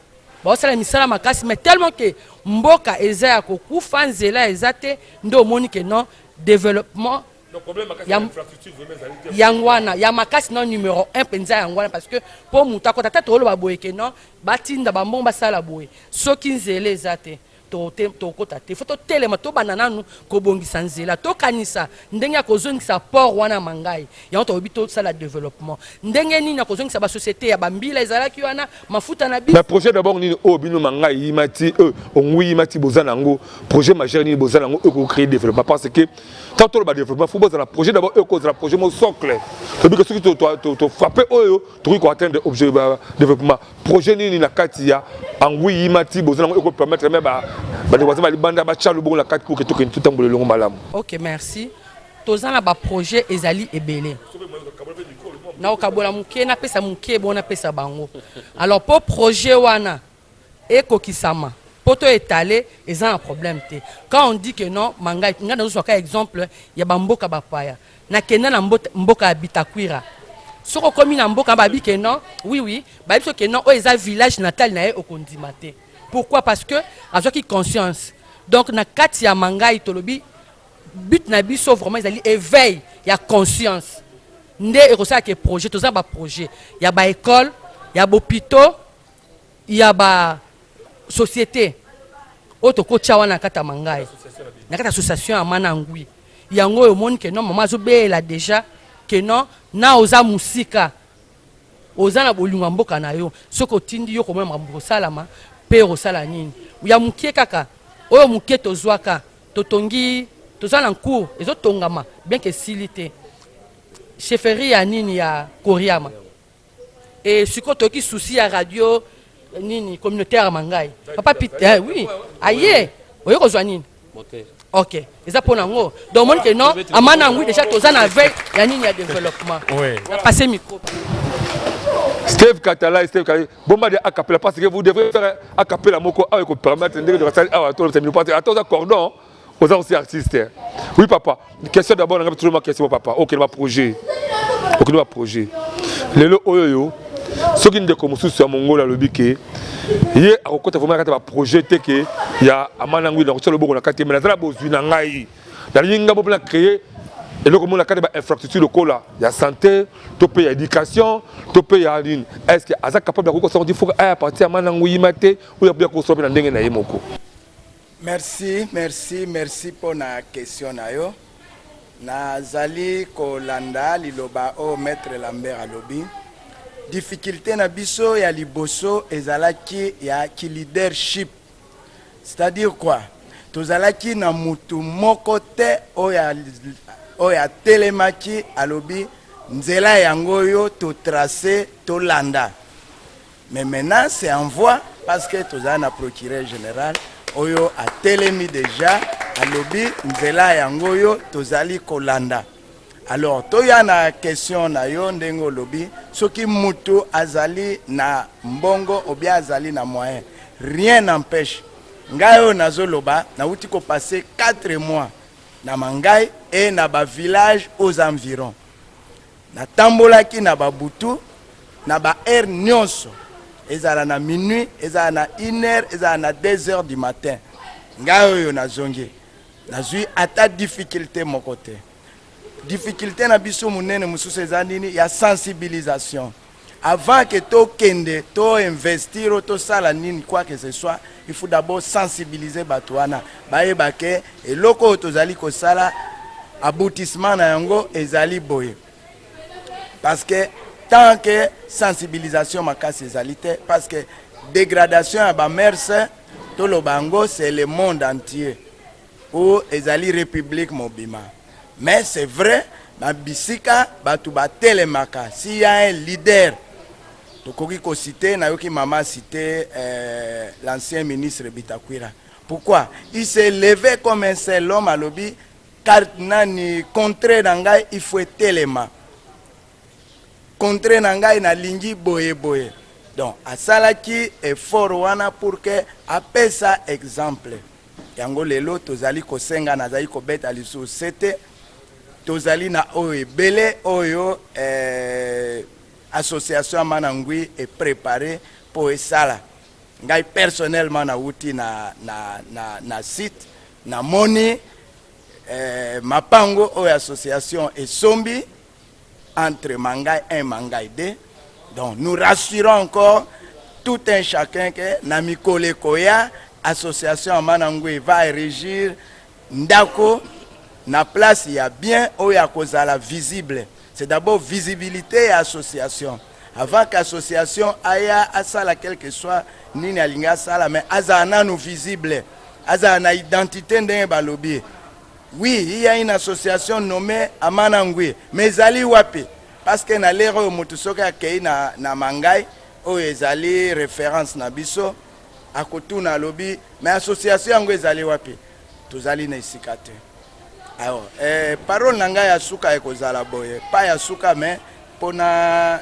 baosala misala makasi, mais tellement ke mboka eza ya kokufa, nzela eza te, nde omoni ke non développement yango wana ya makasi na numéro 1 mpenza yango wana. Parce que mpo moto akota ata toloba boye ke non, batinda bambongo, basala boye, soki nzela eza te, tokota te. Faut totelema, tobanda nanu kobongisa nzela, tokanisa ndenge ya kozongisa port wana Mangai. Yango tolobi tosala développement ndenge nini ya kozongisa basociété ya bambila ezalaki wana, mafuta na biso. Mais projet d'abord nini oyo bino Mangai yima ti ongui yima ti boza nango? Projet majeur nini boza nango oyo kocréer développement? Parce que tant toloba développement, faut bozala projet d'abord oyo kozala projet mo socle. Toyebi ke soki tofrappe oyo, tokoki koatteindre objet développement. Projet nini na kati ya angui yima ti boza nango ekopermettre me bandeko baza balibanda batya lobongo na kati pour ke tokende, totambola elongo malamu? Ok, merci. Toza na baprojet ezali ebele. Nakokabola moke, napesa moke bo napesa bango. Alors, mpo projet wana ekokisama, mpo to étale, eza na problème te. Quand on dit que non Mangai, ngai nazozwaka exemple ya bamboka bapaya. Nakenda na mboka ya Bitakwira. Soki okomi na mboka, babi ke non, oui, bayebi so ke non, oyo eza village natal na ye, okondima te. Pourquoi? Parce que azwaki conscience. Donc na kati ya Mangai, tolobi but na biso vraiment ezali éveil ya conscience. Nde ekosala ke projet, toza baprojet ya baécole, ya bahôpitaux, ya basociété oyo tokotia wana na kati ya Mangai, na kati ya association ya Mana Ngwi. Yango oyo omoni ke non, mama azobeyela déjà ke non, na oza mosika, oza na bolingo ya mboka na yo. Soki otindi yo komona makambo kosalama mpe okosala nini ya moke kaka oyo moke tozwaka, totongi, toza na cours ezotongama, bien ke esili te, chefferie ya nini ya Koriama. E sikoyo toyoki souci ya radio nini communautaire ya Mangai. Papa Peter, oui, aye oye kozwa nini? Ok, eza mpo nango. Donc omoni ke non, Amana Ngwi déjà toza na veille ya nini, ya développement. Na passe micro. Steve Katala, Steve Katala, bomba de acapella, parce que vous devrez faire acapella moko awa ko permettre ndenge de basali awa to le parce que attends, oza cordon, oza aussi artiste. Oui papa, question d'abord nga toujours ma question papa. OK, ma projet. OK, ma projet. Lelo oyo yo soki ndeko mosusu ya mongolo alobi ke ye akokota vraiment kati ya baprojet te ke ya Amana Ngwi na kotia loboko na kati, me nazala bozwi na ngai, nalingi ngambo mpona créer eloko moko na kati ya bainfrastructure lokola ya santé to mpe ya éducation to mpe ya nini, est ce que aza capable ya kokosa ngo? Faut aya parti ya Mana Ngwi yima te oyo abuya kosala mpe na ndenge na ye moko? Merci, merci, merci mpona question na yo. Nazali kolanda liloba oyo maître Lambert alobi. Difficulté na biso ya liboso ezalaki ya ki-leadership, c'est-à-dire quoi? Tozalaki na mutu moko te oyo atelemaki, alobi nzela yango oyo totrace, tolanda. Mais maintenant, c'est en voie, parce que tozala na procureur général oyo atelemi déjà, alobi nzela yango oyo tozali kolanda. Alors, toya na question na yo. Ndenge olobi, soki mutu azali na mbongo ou bien azali na moyen, rien n'empêche. Ngai oyo nazoloba, nauti kopasser 4 mois na Mangai e na bavillage aux environs. Natambolaki na babutu, na baheure nyonso, ezala na minuit, ezala na 1 heure, ezala na 2 heures du matin. Ngai oyo nazongi, nazwi ata difficulté moko te. Difficulté na biso monene mosusu eza nini? Ya sensibilisation. Avant que tokende toinvestir o tosala nini, quoi que ce soit, il faut d'abord sensibiliser bato wana, bayeba ke eloko oyo tozali kosala, aboutissement na yango ezali boye. Parce que tant que sensibilisation makasi ezali te, parce que dégradation ya ba mœurs, toloba yango, c'est le monde entier ou ezali république mobima. Mais c'est vrai, na bisika bato batelemaka, s'il y a un leader, tokoki kociter, nayoki mama citer l'ancien ministre Bitakwira. Pourquoi il s'est levé comme un seul homme, alobi carte nani contre na ngai, il faut etelema contre na ngai, nalingi boye boye. Donc asalaki effort wana pour que apesa exemple. Yango lelo tozali kosenga, nazali kobeta lisusu sete, tozali na oyo ebele oyo association ya Manangui eprépare mpo esala. Ngai personnellement nauti na site, namoni mapango oyo association esombi entre Mangai 1, Mangai 2. Donc nous rassurons encore tout un chacun que na mikolo ekoya, association ya Manangui va régir ndako na place ya bien oyo akozala visible. C'est d'abord visibilité ya association avant qu'association aya asala quelque soit nini alingi asala, mais azala nanu visible, azala na identité. Ndenge balobi, oui, il y a une association nommée Amanangui, mais ezali wapi? Parce que na lere oyo, moto soki akei na Mangai oyo ezali référence na biso, akotuna, alobi: mais association yango ezali wapi? Tozali na esika te. Alors parole na ngai ya suka ekozala boye, pa ya suka, mais mpo na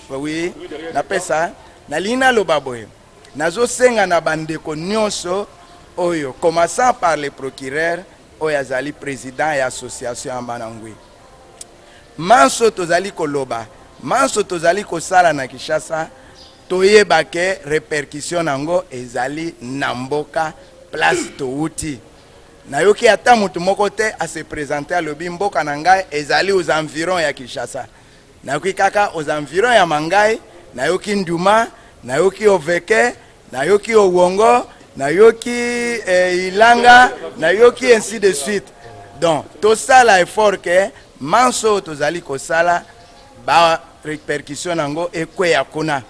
oui, napesa, nalingi naloba boye: nazosenga na bandeko nyonso oyo, commençant par le procureur oyo azali président ya association ya Manangui, manso tozali koloba, manso tozali kosala na Kinshasa, toyeba ke répercussion nango ezali na mboka place towuti. Nayoki ata motu moko te ase présente, alobi mboka na ngai ezali aux environs ya Kinshasa. Nayoki kaka aux environs ya Mangai, nayoki Nduma, nayoki Oveke, nayoki Owongo, nayoki Ilanga, nayoki ainsi de suite. Donc tosala effort ke manso oyo tozali kosala, barépercussion nango ekweya kuna.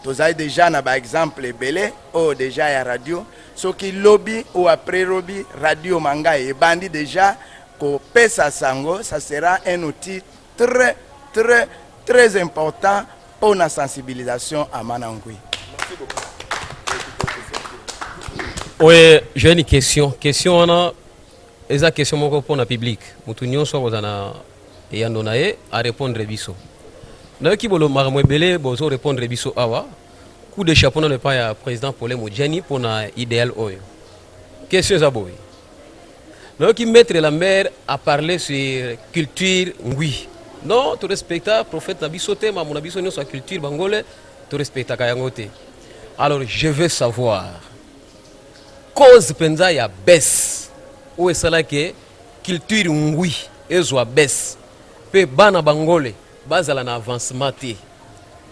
Tozali déjà na baexemple ebele oyo déjà ya radio. Soki lobi ou après lobi radio Mangai ebandi déjà kopesa sango, ça sera un outil très très très important pour la sensibilisation à Manangui. Oui, j'ai une question. Question wana eza question moko mpona public. Motu nyonso akozala na eyando na ye arépondre biso. Nayoki bolo makambo ebele bozo répondre biso awa. Coup de chapeau nano epai ya président Paulin Modiani mpona idéal oyo. Question eza boye: nayoki maître Lambert a parlé sur culture ngwi. Non, torespecta prophète na biso te, makambo na biso nyonso ya culture bangole torespectaka yango te. Alors je veux savoir cause mpenza ya baisse oyo esalaki culture ngwi ezwa baisse mpe bana bangole bazala na avancement te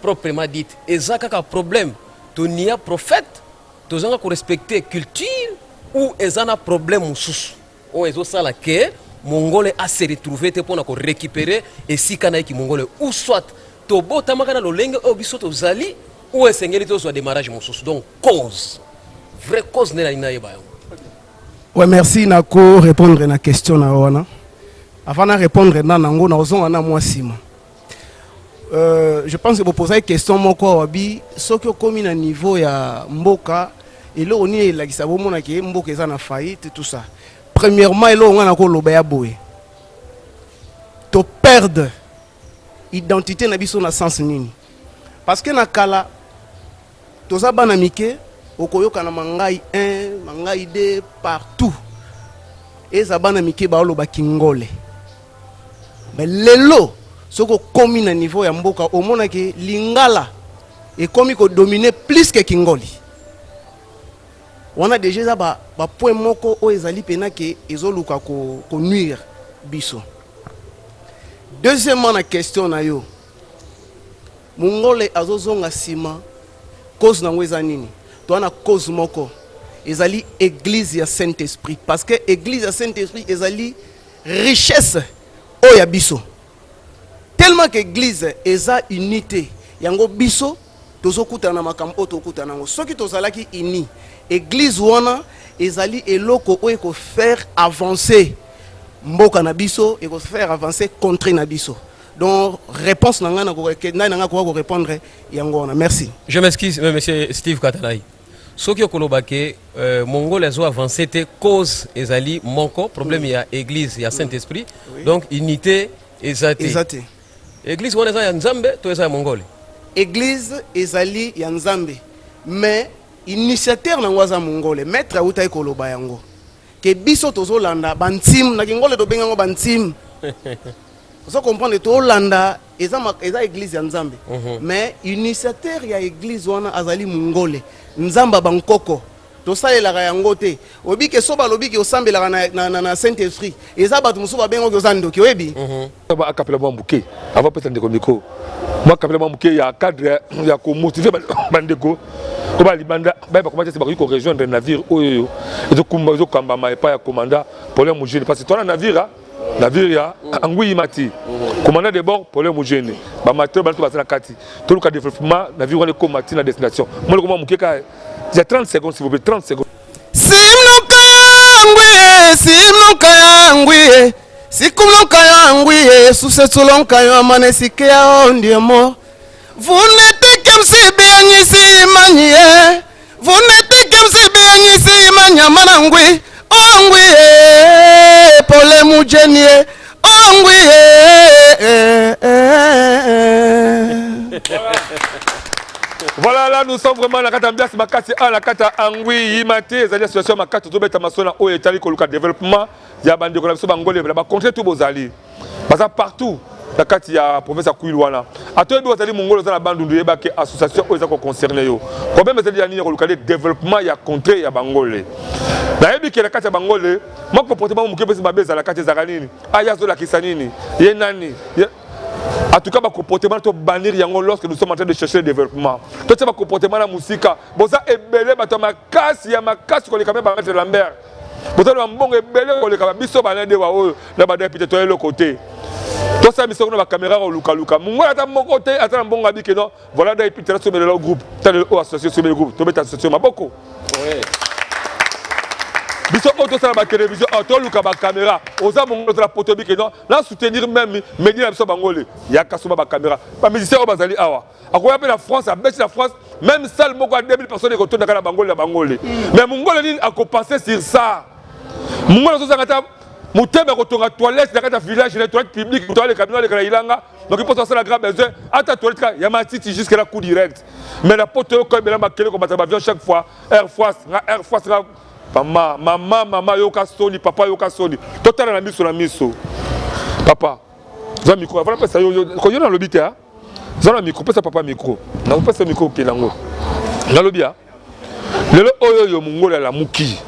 proprement dit. Eza kaka problème tonia prophète, tozanga korespecte culture, ou eza na problème mosusu oyo ezosala ke mongole ase retrouve te mpona korécupérer esika na ye kimongole, ou soit tobotamaka na lolenge oyo biso tozali, ou esengeli tozwa démarrage mosusu? Donc cause, vraie cause nde nalingi nayeba yango. Ouais, merci na ko répondre na question na wana. Avant na répondre na nango, nazonga na mwa nsima. Je pense que bopozaki question moko awa bi soki okomi na niveau ya mboka, eloko nini elakisa bomonaki mboka eza na faillite, tout ça. Premièrement, eloko nga nakoloba ya boye: toperdre identité na biso na sens nini? Parce que na kala, toza bana mike, okoyoka na Mangai 1, Mangai 2, partout eza bana mike baoloba kingole. Mais lelo, soki okomi na niveau ya mboka, omonaki lingala ekomi kodomine plus ke kingoli. Wana deja eza bapoint ba moko oyo ezali mpena ke ezoluka konuire ko biso. Deuxièmement, na question na yo, mongole azozonga nsima, cause nango eza nini? Toza na cause moko, ezali église ya Saint Esprit, parce que église ya Saint Esprit ezali richesse oyo ya biso. Tellement que eglise eza unie te, yango biso tozokutana na makambo oyo tokutana yango. Soki tozalaki unie, eglise wana ezali eloko oyo eko faire avancer mboka na biso, eko faire avancer contree na biso. Donc reponse na ngai nani na ngai akoka ko repondre yango wana. Merci. Je m'excuse monsieur Steve Katalay. Soki okoloba ke euh, mongole azo avancer te cause ezali moko problème mm. ya église ya Saint Esprit oui. Donc unité eza te. Eza te. Église wana eza ya Nzambe to eza ya mongole? Église ezali ya Nzambe mais initiateur nango aza mongole. Maître awutaki koloba yango ke biso tozolanda bantim na kingole tobengi yango bantim. Ozo comprendre tolanda eza eza église ya Nzambe. Mm -hmm. Mais initiateur ya église wana azali mongole. Nzamba bankoko tosalelaka yango te. Oyebi ke so balobi ke osambelaka na, na, na, na Saint Esprit, eza bato mosusu babengaki oza ndoki, oyebi? Mm -hmm. Ba akapela mwa moke avant pesa ndeko micro. Mwa kapela mwa moke ya cadre ya ko motiver bandeko oyo ba libanda bayeba comment est-ce bakoki ko rejoindre navire oyo ezokumba ezokambama epai ya commandant Paulin Mujini parce que toza na navire navire ya Angui Mati commandant de bord Paulin Mujini ba matelot bantu baza na kati toluka développement navire wana ekoma ti na destination moloko mwa moke kaka ya 30 secondes s'il vous plaît, 30 secondes. Simnuka yangwi, simnuka yangwi, sikumnuka yangwi, susetsulonka yamane sikea ondiemo. Vunete kemsi bianyisi manyie, vunete kemsi bianyisi manyamana ngwi, ongwi e, pole mujenie, ongwi e, e, e, e. Voilà, là nous sommes vraiment na kati ambiance makasi a na kati ya Angui Yimate ezali association makasi tozobeta masolo na oyo etali koluka développement ya bandeko na biso bangole na bacontre tout bozali baza partout na kati ya province ya Kwilu wana ata oyebi ozali mongolo oza na Bandundu yeba ke association oyo eza koconcerne yo problème ezali ya nini ya koluka nde développement ya contrée ya bangole nayebi ke na kati ya bangole mwa comportement moke mpesi mabe ezala kati ezalaka nini aya azolakisa nini ye nani ye... En tout cas, ba comportement to bannir yango lorsque nous sommes en train de chercher le développement. To ba comportement na musika, boza ebele bato makasi ya makasi koleka me ba maître Lambert. Boza na mbongo ebele koleka ba biso ba nde wa oyo na ba député to eloko te. Tosala biso kuna ba caméra koluka luka. Mungola ata moko te ata na mbongo abike non. Voilà député na somela groupe. Tala oyo association somela groupe. To beta association maboko. Ouais. Biso oyo tosala ba télévision, toluka ba caméra. Oza mongo tala poto bike non. Na soutenir meme media na biso bangole yaka somba ba camera ba musiciens oyo bazali awa akoya mpe na France abeti na France même salle moko ya 2000 personnes ekotondaka na bangole na bangole mais mongole nini akopense sur ça mongole azozanga ata motema ya kotonga toilette na kati ya village na toilette publique moto aleka bino aleka na ilanga donc mposo asala grand besoin ata toilette kaka ya matiti jusque là coup direct mais na poto oyo koyebela makele komata bavion chaque fois air france nga air france nga Mama, mama, mama yoka soni, papa yoka soni. Totala na miso na miso. Papa, zwa micro, avant pesa yo, ko yo na lobi te ah. Zwa na micro, pesa papa micro. Na pesa micro okende yango. Na lobi ah. Lelo oyo yo mongol alamuki.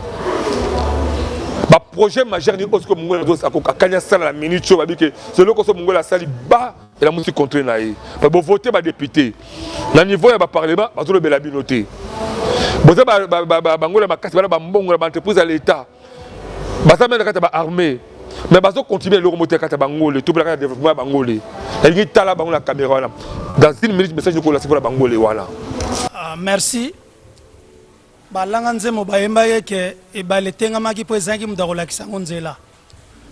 Ba projet majeur ni osko mongol azo akokakanya sala na minute oyo babike. Seloko so mongol asali ba elamusi contre na ye ba vote ba député na niveau ya ba parlement bazolobela bino te boza bango na makasi bana bambongo na baentreprise ya l'état baza meme na kati ya baarmée mais bazo continuer eloko moko te kati ya bangole to mpe na kati ya développement ya bangole nalingi tala bango na caméra wana dans une minute message okolasi mpona bangole wana. Ah, merci balanga nzembo bayembaki eke ebale etengamaki mpo ezangaki moto akolakisa yango nzela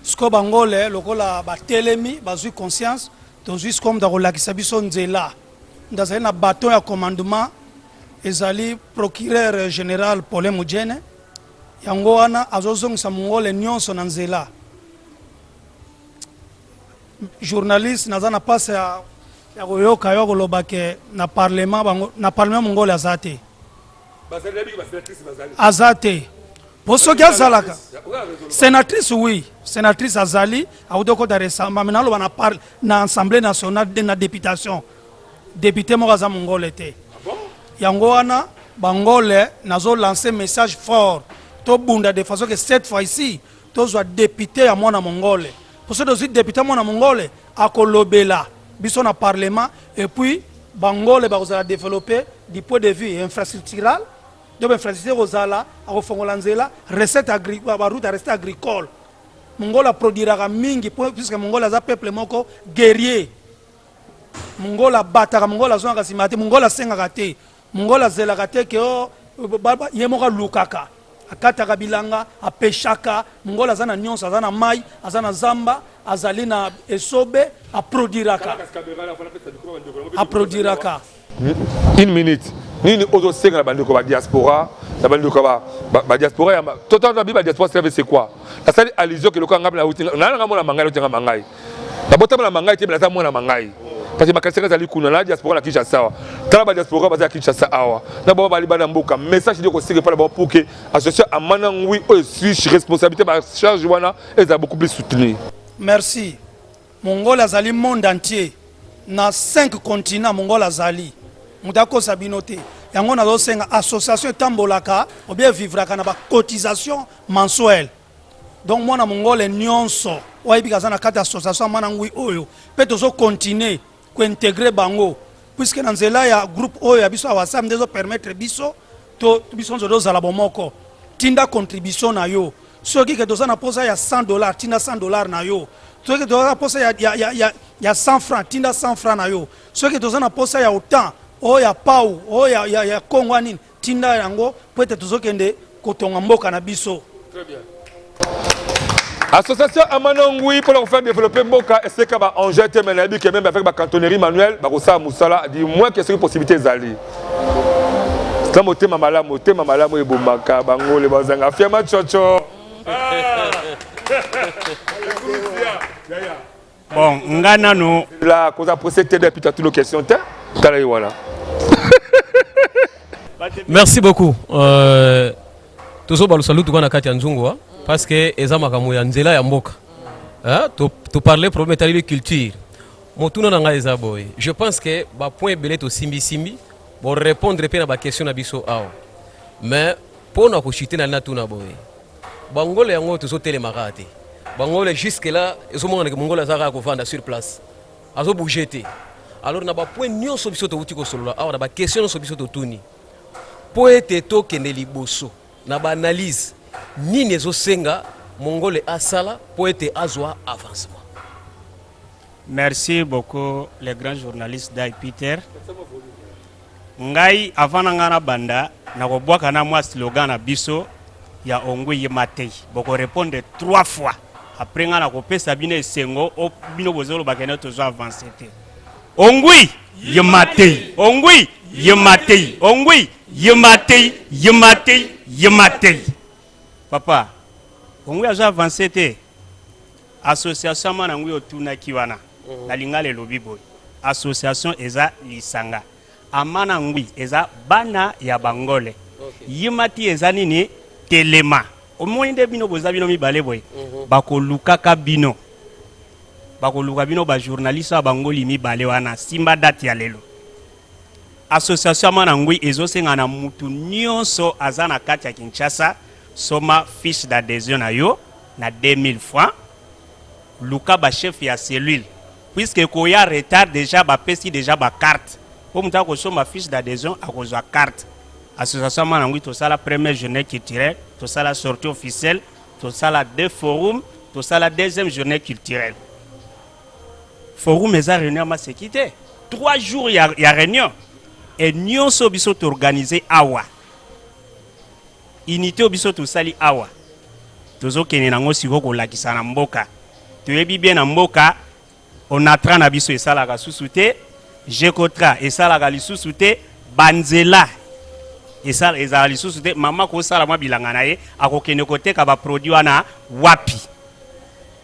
Sikoyo ba ngole lokola ba telemi bazui conscience tozui sikoyo moto akolakisa biso nzela moto azali na baton ya commandement ezali procureur general Paulin Mujene yango wana azozongisa mongole nionso na nzela journaliste naza na pasi ya, ya koyoka yo koloba ke na parlement bango na parlement mongole aza te aza te Po soki azalaka senatrice oui senatrice azali awuti okota recemment mais naloba na par na assemblée nationale na deputation depute moko aza mongole te yango wana bangole nazo lancer message fort tobunda de façon que cette fois ici tozwa depute ya mwana mongole po soki tozwi depute ya mwana mongole akolobela biso na parlement et puis bangole bakozala developpe du point de vue infrastructural Donc ba infrastructure ekozala, akofongola nzela, recette agri, ba route ya recette agricole. Mongol a produiraka mingi puisque Mongol aza peuple moko guerrier. Mongole abataka, mongole azongaka nsima te, mongole asengaka te, mongole azelaka te ke oh, ye moko alukaka, akataka bilanga, apeshaka. Mongole aza na nyonso, aza na mai, aza na zamba, azali na esobe, aprodiraka, aprodiraka. Une minute, nini ozosenga na bandeko ba diaspora, na bandeko ba ba diaspora ya total na bi ba diaspora, c'est quoi? Nasali allusion ke lokola ngai nauti na nanga mwana mangai, nauti nga mangai, nabotama na mangai te, naza mwana mangai parce que makanisi ezali kuna na diaspora na Kinshasa awa. Tala ba diaspora baza ya Kinshasa awa na bango bali bana mboka, message nde kosenga epai na bango pour que association Amana Ngwi oyo esui responsabilité ba charge wana ezala beaucoup plus soutenu. Merci. Mongole azali monde entier, na 5 continents mongole azali, moto akosa bino te. Yango nazosenga, association etambolaka obie evivraka na bacotisation mensuelle. Donc mwana mongole nyonso oyo ayebi aza na kati ya association ya Mwana Ngwi oyo, mpe tozocontinue kointegre bango, puisque na nzela ya groupe oyo ya biso ya WhatsApp nde ezopermettre biso to biso nyonso tozala bomoko. Tinda contribution na yo. Soki ke toza na posa ya 100 $, tinda 100 $ na yo. Soki toza na posa ya 100 francs, tinda 100 francs na yo. Soki toza na posa ya autant oyo ya pau, oyo ya Kongo ya nini, tinda yango, po ete tozokende kotonga mboka na biso. Très bien. Association Amana Ngwi pour faire développer mboka eseka ba engin te, mais nayebi que même avec ba cantonnerie manuelle bakosala mosala, du moins que soki possibilité ezali. Sa motema malamu, motema malamu ebomaka bangole bazanga fiama chocho. Bon, nga nano la koza pressé te depuis t'as toutes questions te tala ye wana. Merci beaucoup. Tozobalusa lutuka na kati ya nzungu parce que eza makambo ya nzela ya mboka. To, to parler problème etali culture. Motuna na ngai eza boye: je pense que bapoint ebele tosimbisimbi, borépondre mpe na baquestion na biso awa, mais mpo na kochuter na natuna boye: bangole yango tozotelemaka te, bangole jusque là ezomonana ke mongole aza kaka kovanda sur place, azobouge te. Alors na bapoint nyonso biso towuti kosolola awa, na baquestion nyonso biso totuni, mpo ete tokende liboso na baanalyse, nini ezosenga mongole asala mpo ete azwa avancement? Merci beaucoup, les grands journalistes Dai Peter. Ngai, avant na ngai na banda, nakobwaka na mwa slogan na biso ya Ongwi yema te. Bokorépondre trois fois. Après ngai nakopesa bino esengo o bino bozoloba kende tozo avance te. Ongwi yema te. Ongwi yema te. Ongwi yema te. Yema te. Yema te. Papa, ongwi azo avance te. Association Amana Ngwi otunaki wana, na lingala elobi boye: association eza lisanga, Amana Ngwi eza bana ya bangole, yima ti eza nini? Telema. Omoni nde bino boza bino mibale boye, bakolukaka bino, bakoluka bino bajournaliste ya bangoli mibale wana. Simba date ya lelo. Association Amana Ngwi ezosenga na mutu nyonso aza na kati ya Kinshasa: soma fiche d'adhésion na yo na 2000 francs, luka bachef ya cellule, puisque koya retard déjà bapesi déjà bacarte. Mpo moto akosomba fiche d'adhésion, akozwa carte. Association Amana Ngwi, tosala première journée culturelle, tosala sortie officielle, tosala deux forums, tosala deuxième journée culturelle. Forum eza réunion ya maseki te, 3 jours ya réunion e nyonso biso toorganize awa. Unité oyo biso tosali awa, tozokende nango sikoyo kolakisa na mboka. Toyebi bien na mboka Onatra na biso esalaka susu te, Gecotra esalaka lisusu te, banzela ezala lisusu te. Mama kosala mwa bilanga na ye, akokende koteka baproduit wana wapi?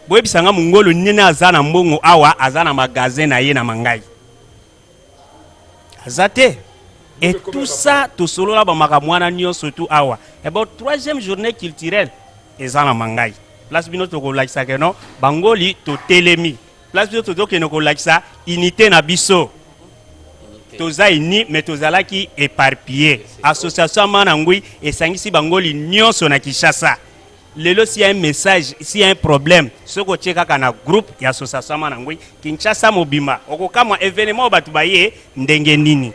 Boyebisanga, mongolo nini aza na mbongo awa, aza na magasin na ye na Mangai? Aza te. Et tout ça, tosolola bamakambo wana nyonso tu awa. Ebo troisième journée culturelle eza na Mangai, place bino tokolakisa keno bangoli totelemi, place biso tozokende kolakisa unité na biso. Toza uni, mais tozalaki éparpillé. Association Amana Ngwi esangisi bangoli nyonso na Kinshasa. Lelo, s'il y a un message, s'il y a un problème, soki otie kaka na groupe ya association Amana Ngwi, Kinshasa mobima okokamwa événement oyo bato baye ndenge nini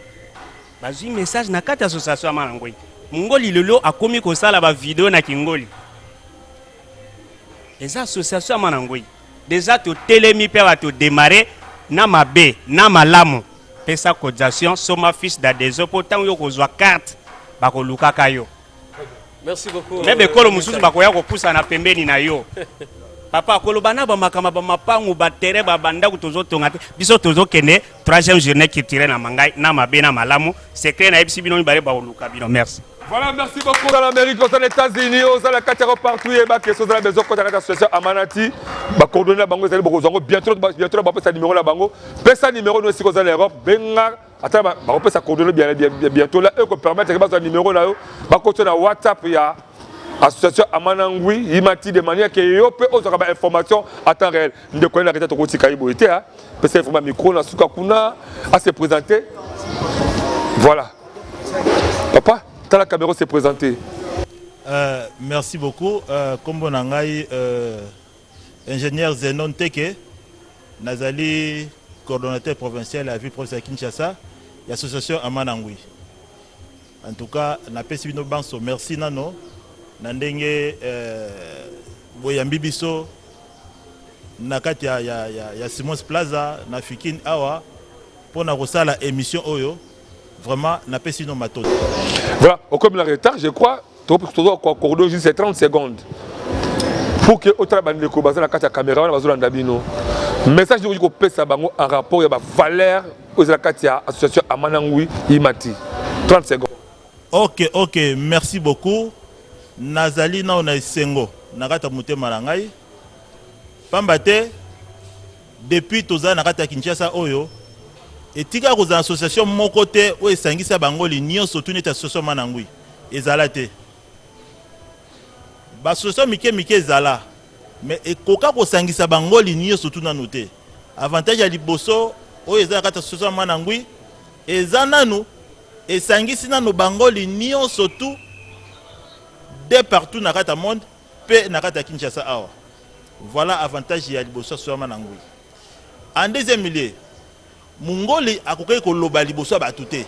bazwi message na kati ya association Amana Ngwi. Mongoli lelo akomi kosala bavideo na kingoli, eza association Amana Ngwi. Déjà totelemi mpe awa, todémarre. Na mabe na malamu pesa cotisation soma fiche d'adhesion po tango yo okozua carte bakolukaka yo. Merci beaucoup. Mais bekolo mosusu bakoya kopusana pembeni na yo. Papa koloba na ba makambo ba mapangu ba terrain ba bandako tozotonga te biso tozokende troisième journée culturelle na mangai na mabe na malamu secret nayebisi bino mibale bakoluka bino merci. Voilà, merci beaucoup dans l'Amérique, aux États-Unis, aux la Kataro partout, et bah, question de la maison, quand association Amanati, bah, coordonner la bango, vous allez beaucoup, bientôt, bientôt, bah, pesa numéro la bango, pesa numéro, nous, si vous allez l'Europe, benga, attends, bah, bah, pesa coordonner bien, bien, bientôt, là, eux, qu'on permettre, bah, numéro là, bah, côté na WhatsApp, il y a association Amanangui, Yimati, de manière que yo peut ozwaka ba information à temps réel. Ndeko na reta tokotika ye boye te, hein. Pesa vraiment micro na suka kuna, à se présenter. Voilà. Papa, tala caméra se présenter. Euh, merci beaucoup. Euh, kombo na ngai euh, ingénieur Zenon Teke, nazali coordonnateur provincial ya ville province ya Kinshasa ya association Amanangui. En tout cas, napesi bino banso merci nano na ndenge euh, boyambi biso na kati ya, ya, ya, ya Simons Plaza na Fikin awa mpo na kosala émission oyo. Vraiment napesi bino matondo. Voilà, okomi na retard, je crois, tozo ko accorder juste 30 secondes pour que otala bandeko baza na kati ya caméra wana bazolanda bino. Message okoki kopesa bango en rapport ya ba valeur oyo eza na kati ya association Amanangui Imati. 30 secondes. Ok ok merci beaucoup nazali nao na esengo na kati ya motema na ngai pamba te Depuis toza na kati ya Kinshasa oyo, etikala kozala association moko te oyo esangisa bangoli nionso tout neti association Manangui. Ezala te. Ba association mike mike ezala, mais ekoka kosangisa bangoli nionso tout nanu te. Avantage ya liboso oyo eza na kati ya association Manangui, eza nanu esangisi nanu bangoli nionso tout de partout na kati ya monde pe na kati ya Kinshasa awa. Voilà avantage ya liboso ya Soyama na Ngui. En deuxième lieu, Mungoli akokaki koloba liboso ya bato te.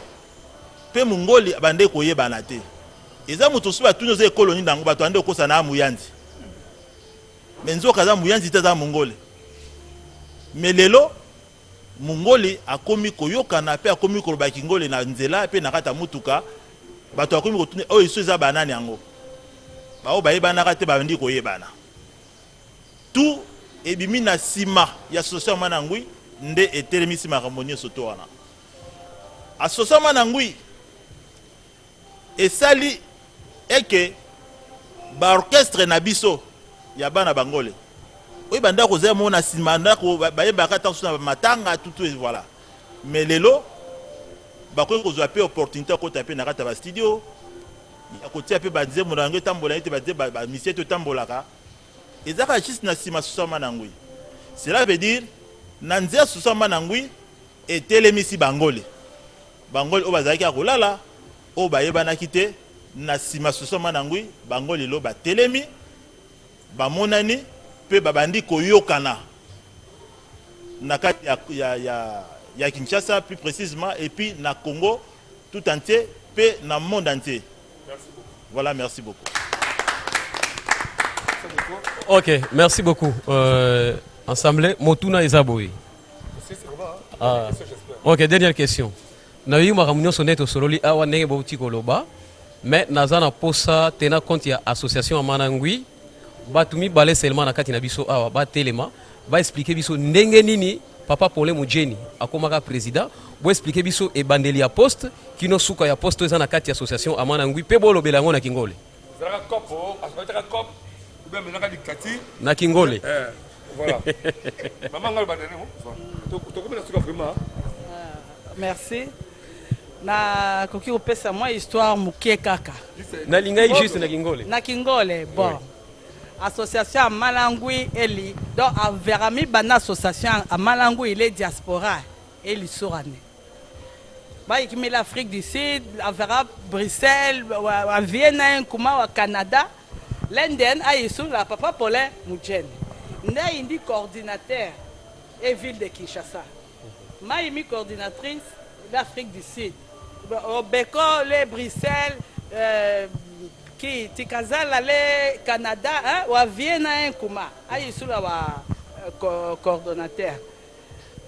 Pe Mungoli abandaki koyebana te. Eza moto soki batuni oza ekolo nini nango bato bande kokosa na Muyanzi. Mais nzoka aza Muyanzi te aza Mungoli. Mais lelo Mungoli akomi koyokana pe akomi koloba kingoli na nzela pe na kati ya mutuka, bato bakomi kotuna oyo so eza banani yango? Baoyo bayebanaka te babandi koyebana. Tout ebimi na sima ya association ya Manangui nde etelemisi makambo nioso to wana. Association ya Manangui esali eke ba orchestre na biso ya bana bangole oyo banda kozala mo na sima ndako bayebaka ata na matanga tutu et voilà mais lelo bakoki kozwa pe opportunité ya kota pe na kati ya ba studio ya kotia pe banzembo na yango etambola ete ba misie to etambolaka eza kaka juste na sima susama na ngwi cela veut dire na nzela susama na ngwi etelemisi bangole Bangoli oyo bazalaki ya kolala, oyo bayebanaki te, na sima Soso Manangui, bango lelo batelemi, bamonani pe babandi koyokana na kati ya, ya, ya, ya Kinshasa plus precisement et puis na Congo tout entier pe na monde entier. Merci beaucoup. Voilà, merci beaucoup. Ok, merci beaucoup. Euh, ensemble, Motuna eza boye. Ah. Ok, dernière question. Nayoki makambo nyonso ndenge tosololi awa ndenge bouti koloba mais naza na posa tena compte ya association ya Manangui bato mibale seulement na kati na biso awa batelema ba expliquer biso ndenge nini papa Paulin Mujeni akomaka président bo expliquer biso ebandeli ya poste kino suka ya poste eza na kati ya association ya Manangui pe bolobela yango na Kingole. Ezalaka cop, oh, azalaka cop ou bien amenaka dictature. Na Kingole. Eh, voilà. Maman ngai badane mo. Tokomi na suka vraiment. Merci. Na koki kopesa mwa histoire moke kaka. Nalingai juste na Kingole. Na Kingole, bon. Oui. Association ya Malangui eli donc averami bana association ya Malangui ile diaspora eli surane. Bayikimela Afrique du Sud, avera Bruxelles, wa Vienne, kuma wa Canada. London ayisu la papa Paulin Mujene. Nde ayindi coordinateur et ville de Kinshasa. Mayimi coordinatrice d'Afrique du Sud. Beko le Bruxelles, euh, ki tikazala le Canada, hein, wa Vienne kuma ayisu la wa euh, co coordonnateur.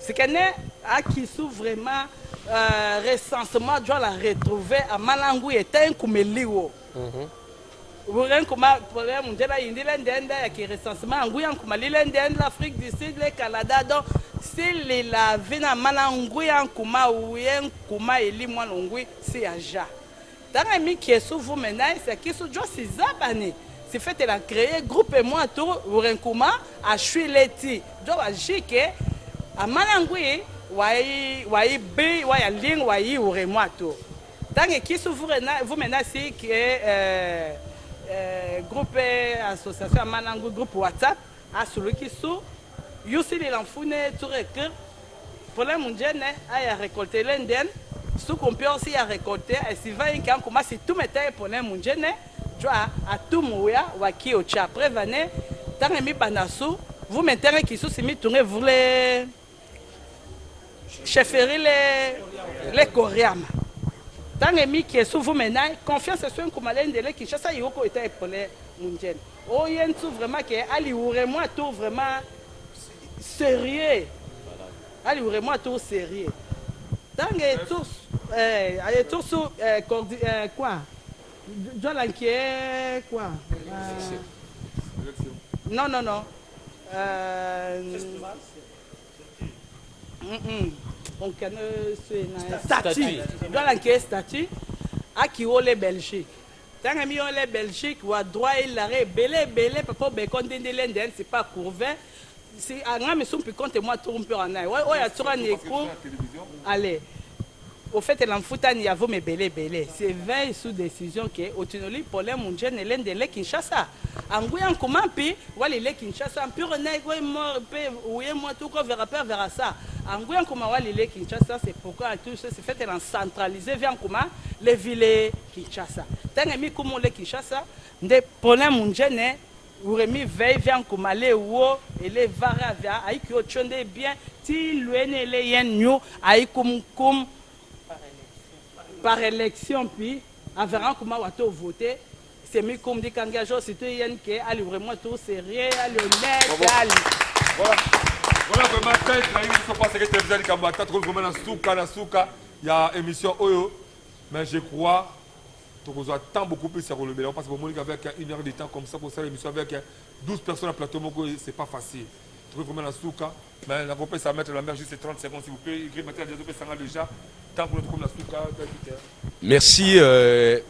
Sikene akisu vraiment euh, recensement doit la retrouver à Malangu et un kumeliwo. Wuren kuma problème ndela yindile ndenda ya ki recensement nguya nkuma lile ndenda l'Afrique du Sud le Canada donc si lila vina mana nguya nkuma uye nkuma eli mwana ngui si ya ja. Tanga mi kiesu vume na se kisu jo si zabani si fete la créer groupe moi tour wuren kuma a shuileti jo wa jike amana ngui wai wai bi wai ling wai wure moi tour. Ntango ekisu vume na si ke euh, euh, groupe association ya manangu groupe WhatsApp asuluki su yusilila mfune tureke problème njene aya récolter le nden suku mpio si ya récolter esiva inke ankuma si tumeta ye problème njene jwa atumuya wakiocha prevane ntango emibanda su vume ntenge kisusi mitunge vule chefferie le, le koriama ntango emiki esuvu mena confiance esu enkuma lendele kinshasa yoko eta epole munjene oye ntu vraiment ke aliwure mwa tour vraiment sérieux aliwure mwa tour sérieux ntango etour eh, etour su eh, cordi, eh, quoi jwalankie quoi euh, non non non euh, statut dwala nke statut akiwole belgique ntango miyole belgique wa droit ilare ebele ebele papa obeko ndendele ndeni c'est pas courvin si anga misu mpi compte moi tour mpe wana oyo atura ni cour allez au fait la mfutani ya vome ebele ebele c'est veille sous décision ke otinoli problème munjene lendele kinshasa anguya nkuma mpi wali le Kinshasa mpure na eko mort pe uye moi tout ko vera père vera ça anguya nkuma wali le Kinshasa c'est pourquoi tout ça c'est fait en centraliser via nkuma le ville Kinshasa tanga mi kumu le Kinshasa nde problème munjene uremi veille via nkuma le wo ele vara via aiki ochonde bien ti luene le yen nyu aikum kum par élection puis avera nkuma wato voter C'est mis comme dit Kangajo, surtout Yann qui est vraiment tout sérieux, allez honnête, allez. Voilà. Voilà vraiment très très biso parce que télévision likambo ata tokomi vraiment na suka na suka ya émission oyo mais je crois tokozwa temps beaucoup plus ya kolobela parce que bomoni qu'avec une heure de temps comme ça kosala émission avec 12 personnes na plateau moko c'est pas facile tokomi vraiment na suka mais nakopesa maître Lambert juste 30 secondes s'il vous plaît Gris Matin azopesanga déjà temps kuna tokomi na suka. Merci euh,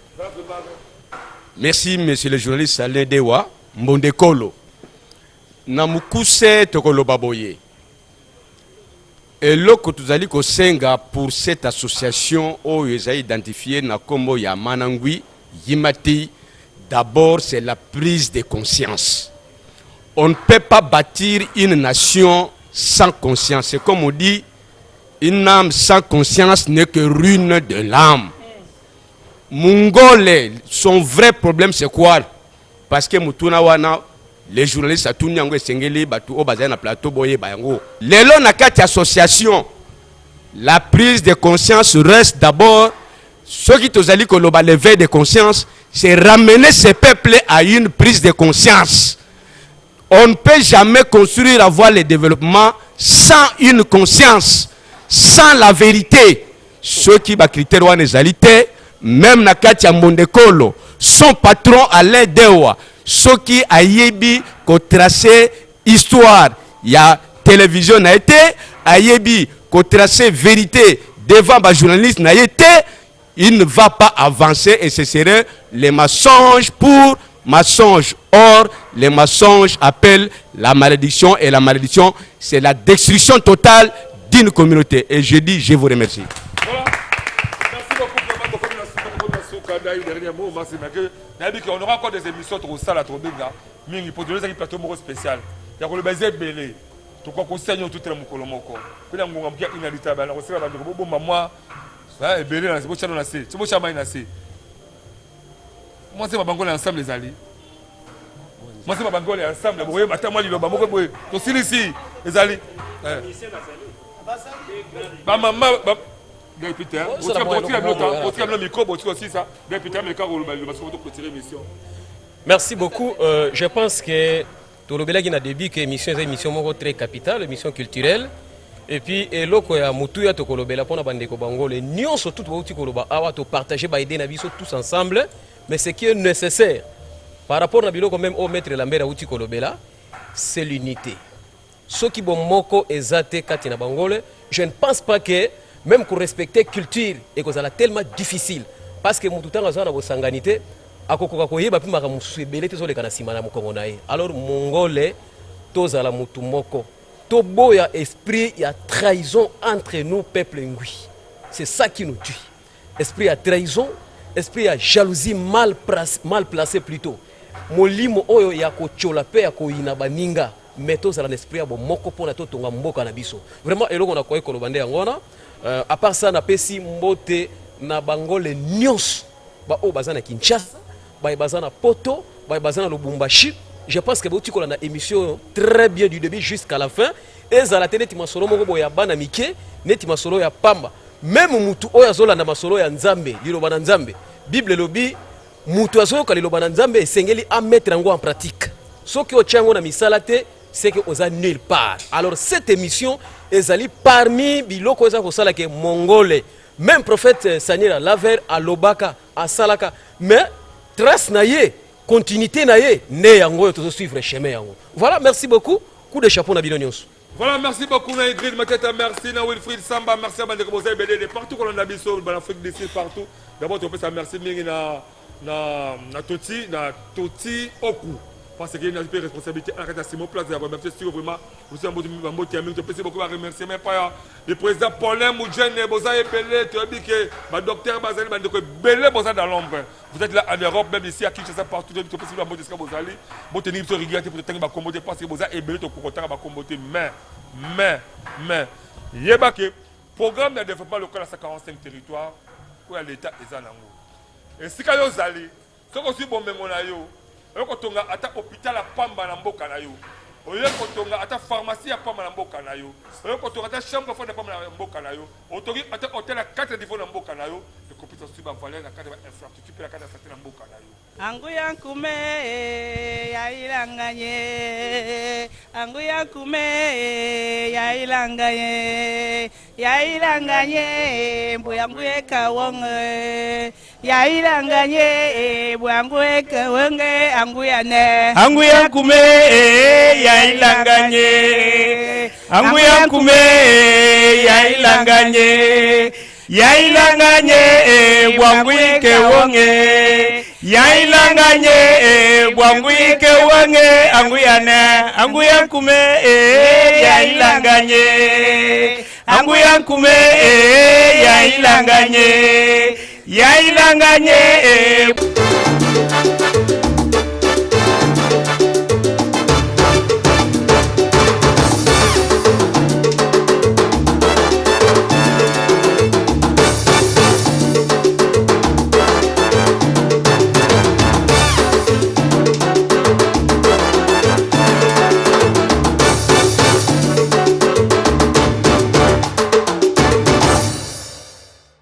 merci monsieur le journaliste Alain Dewa Mbondekolo. Na mukuse tokoloba boye. Eloko tozali kosenga pour cette association oyo ezali identifiée na kombo ya Manangui Yimati, d'abord c'est la prise de conscience. On ne peut pas bâtir une nation sans conscience. C'est comme on dit, une âme sans conscience n'est que ruine de l'âme. Mungole, son vrai problème c'est quoi? Parce que mutuna wana les journalistes atuni yango esengeli bato oyo bazali na plateau boyeba yango. Lelo na kati association, la prise de conscience reste d'abord soki tozali koloba l'éveil de conscience, c'est ramener ce peuple à une prise de conscience. On ne peut jamais construire, avoir le développement sans une conscience, sans la vérité. Soki ba critères wana ezali te, même na kati ya Mbondekolo, son patron Alain Dewa, soki ayebi ko tracer histoire ya télévision na ye te, ayebi ko tracer vérité devant ba journalistes na ye te, il ne va pas avancer et ce serait les mensonges pour mensonges. Or, les mensonges appellent la malédiction et la malédiction, c'est la destruction totale d'une communauté. Et je dis, je vous remercie. Voilà. Merci beaucoup vraiment tokomi na suka tokomi na suka dai dernier mot merci mais nayebi que on aura encore des émissions tokosala tokobenga mingi mpo tolezaki plateau moko spécial ya koloba eza ebele tokoka kosala nyonso totela mokolo moko mpe na ngonga moke ya inalita bana kosala bandeko bobomba mwa ebele na botya na se ti botya mai na se mwasi babangola ya ensemble ezali mwasi babangola ya ensemble bokoyeba ata mwa liloba moko boye tosilisi ezali bamama Peter otika bino micro botika osisa Peter meka koloba liloba soki toclôturer émission. Merci beaucoup. Euh, je pense que tolobelaki na début que émission eza émission moko très capitale, émission culturelle. Et puis eloko ya motuya tokolobela mpona bandeko bangole nyonso tout bauti koloba awa, topartage baidées na biso tous ensemble. Mais ce qui est nécessaire par rapport na biloko même oyo maître Lambert auti kolobela, c'est l'unité. Soki bomoko eza te kati na bangole, je ne pense pas que même korespecter culture ekozala tellement difficile, parce que motu ntango aza na bosangani te, akokoka koyeba mpe makambo mosusu ebele te ezoleka na nsima na mokongo na ye. Alors mongole, tozala motu moko, toboya esprit ya trahison entre nous, peuple ngwi. C'est ça qui nous tue: esprit ya trahison, esprit ya jalousie mal placé plutôt, molimo oyo ya kotyola mpe ya koyina baninga. Mais tozala na esprit ya bomoko mpona totonga mboka na biso. Vraiment, eloko nakoki koloba nde yango wana. À part ça, napesi mbote na bangole nyonso, baoyo baza na Kinshasa, baye baza na Poto, baye baza na Lubumbashi. Je pense que bauti kolanda émission très bien du début jusqu'à la fin. Ezala te neti masolo moko boye ya bana mike, neti masolo ya pamba. Même mutu oyo azolanda masolo ya Nzambe, liloba na Nzambe, Bible elobi mutu azoyoka liloba na Nzambe, esengeli amettre yango en pratique. Soki otia yango na misala te, c'est que oza nulle part. Alors cette émission ezali parmi biloko eza kosala ke mongole, même prophète Samuel Laver alobaka, asalaka, mais trace na ye, continuité na ye nde yango oyo tozosuivre chemin yango. Voilà, merci beaucoup, coup de chapeau na bino nyonso. Voilà, merci beaucoup na Ingrid Mateta, merci na Wilfried Samba, merci à bandeko boza ebele de partout kolanda biso, ba Afrique du Sud, partout. D'abord topesa merci mingi na Toti Oku, parce que il a une responsabilité en kati Simon Place ya remercier sur vraiment aussi bambote ya mingi. Topesi beaucoup ba remerciement epai ya le président Paulin Mujene. Boza ebele, toyebi ke badocteur bazali, bandeko ebele boza dans l'ombre, vous êtes là en Europe, même ici à Kinshasa, partout. Toyebi, topesi bambote esika bozali. Boteningi biso rigueur te po totangi bakombo te, parce que boza ebele, tokokotanga bakombo te. Mais yeba ke programme ya développement local ya 145 territoire oyo ya l'État eza nango. Esika yo ozali, soki ozwi bomengo na yo, oye kotonga ata hôpital ya pamba na mboka na yo, oye kotonga ata pharmacie ya pamba na mboka na yo, oye kotonga ata chambre froide ya pamba na mboka na yo, otongi ata hôtel ya 4 niveau na mboka na yo, ekopesa soki bavaleur na kati ya bainfrastructure mpe na kati ya santé na mboka na yo. Anguya nkume yailanganye, anguya nkume yailanganye, yailanganye bwangu ekawonge, yailanganye bwangu ekawonge, anguya ne. Anguya nkume yailanganye, anguya nkume yailanganye, yailanganye bwangu ikewonge, yailanganye bwangu ikewonge, anguyane, anguya nkume yailanganye, anguya nkume yailanganye, yailanganye.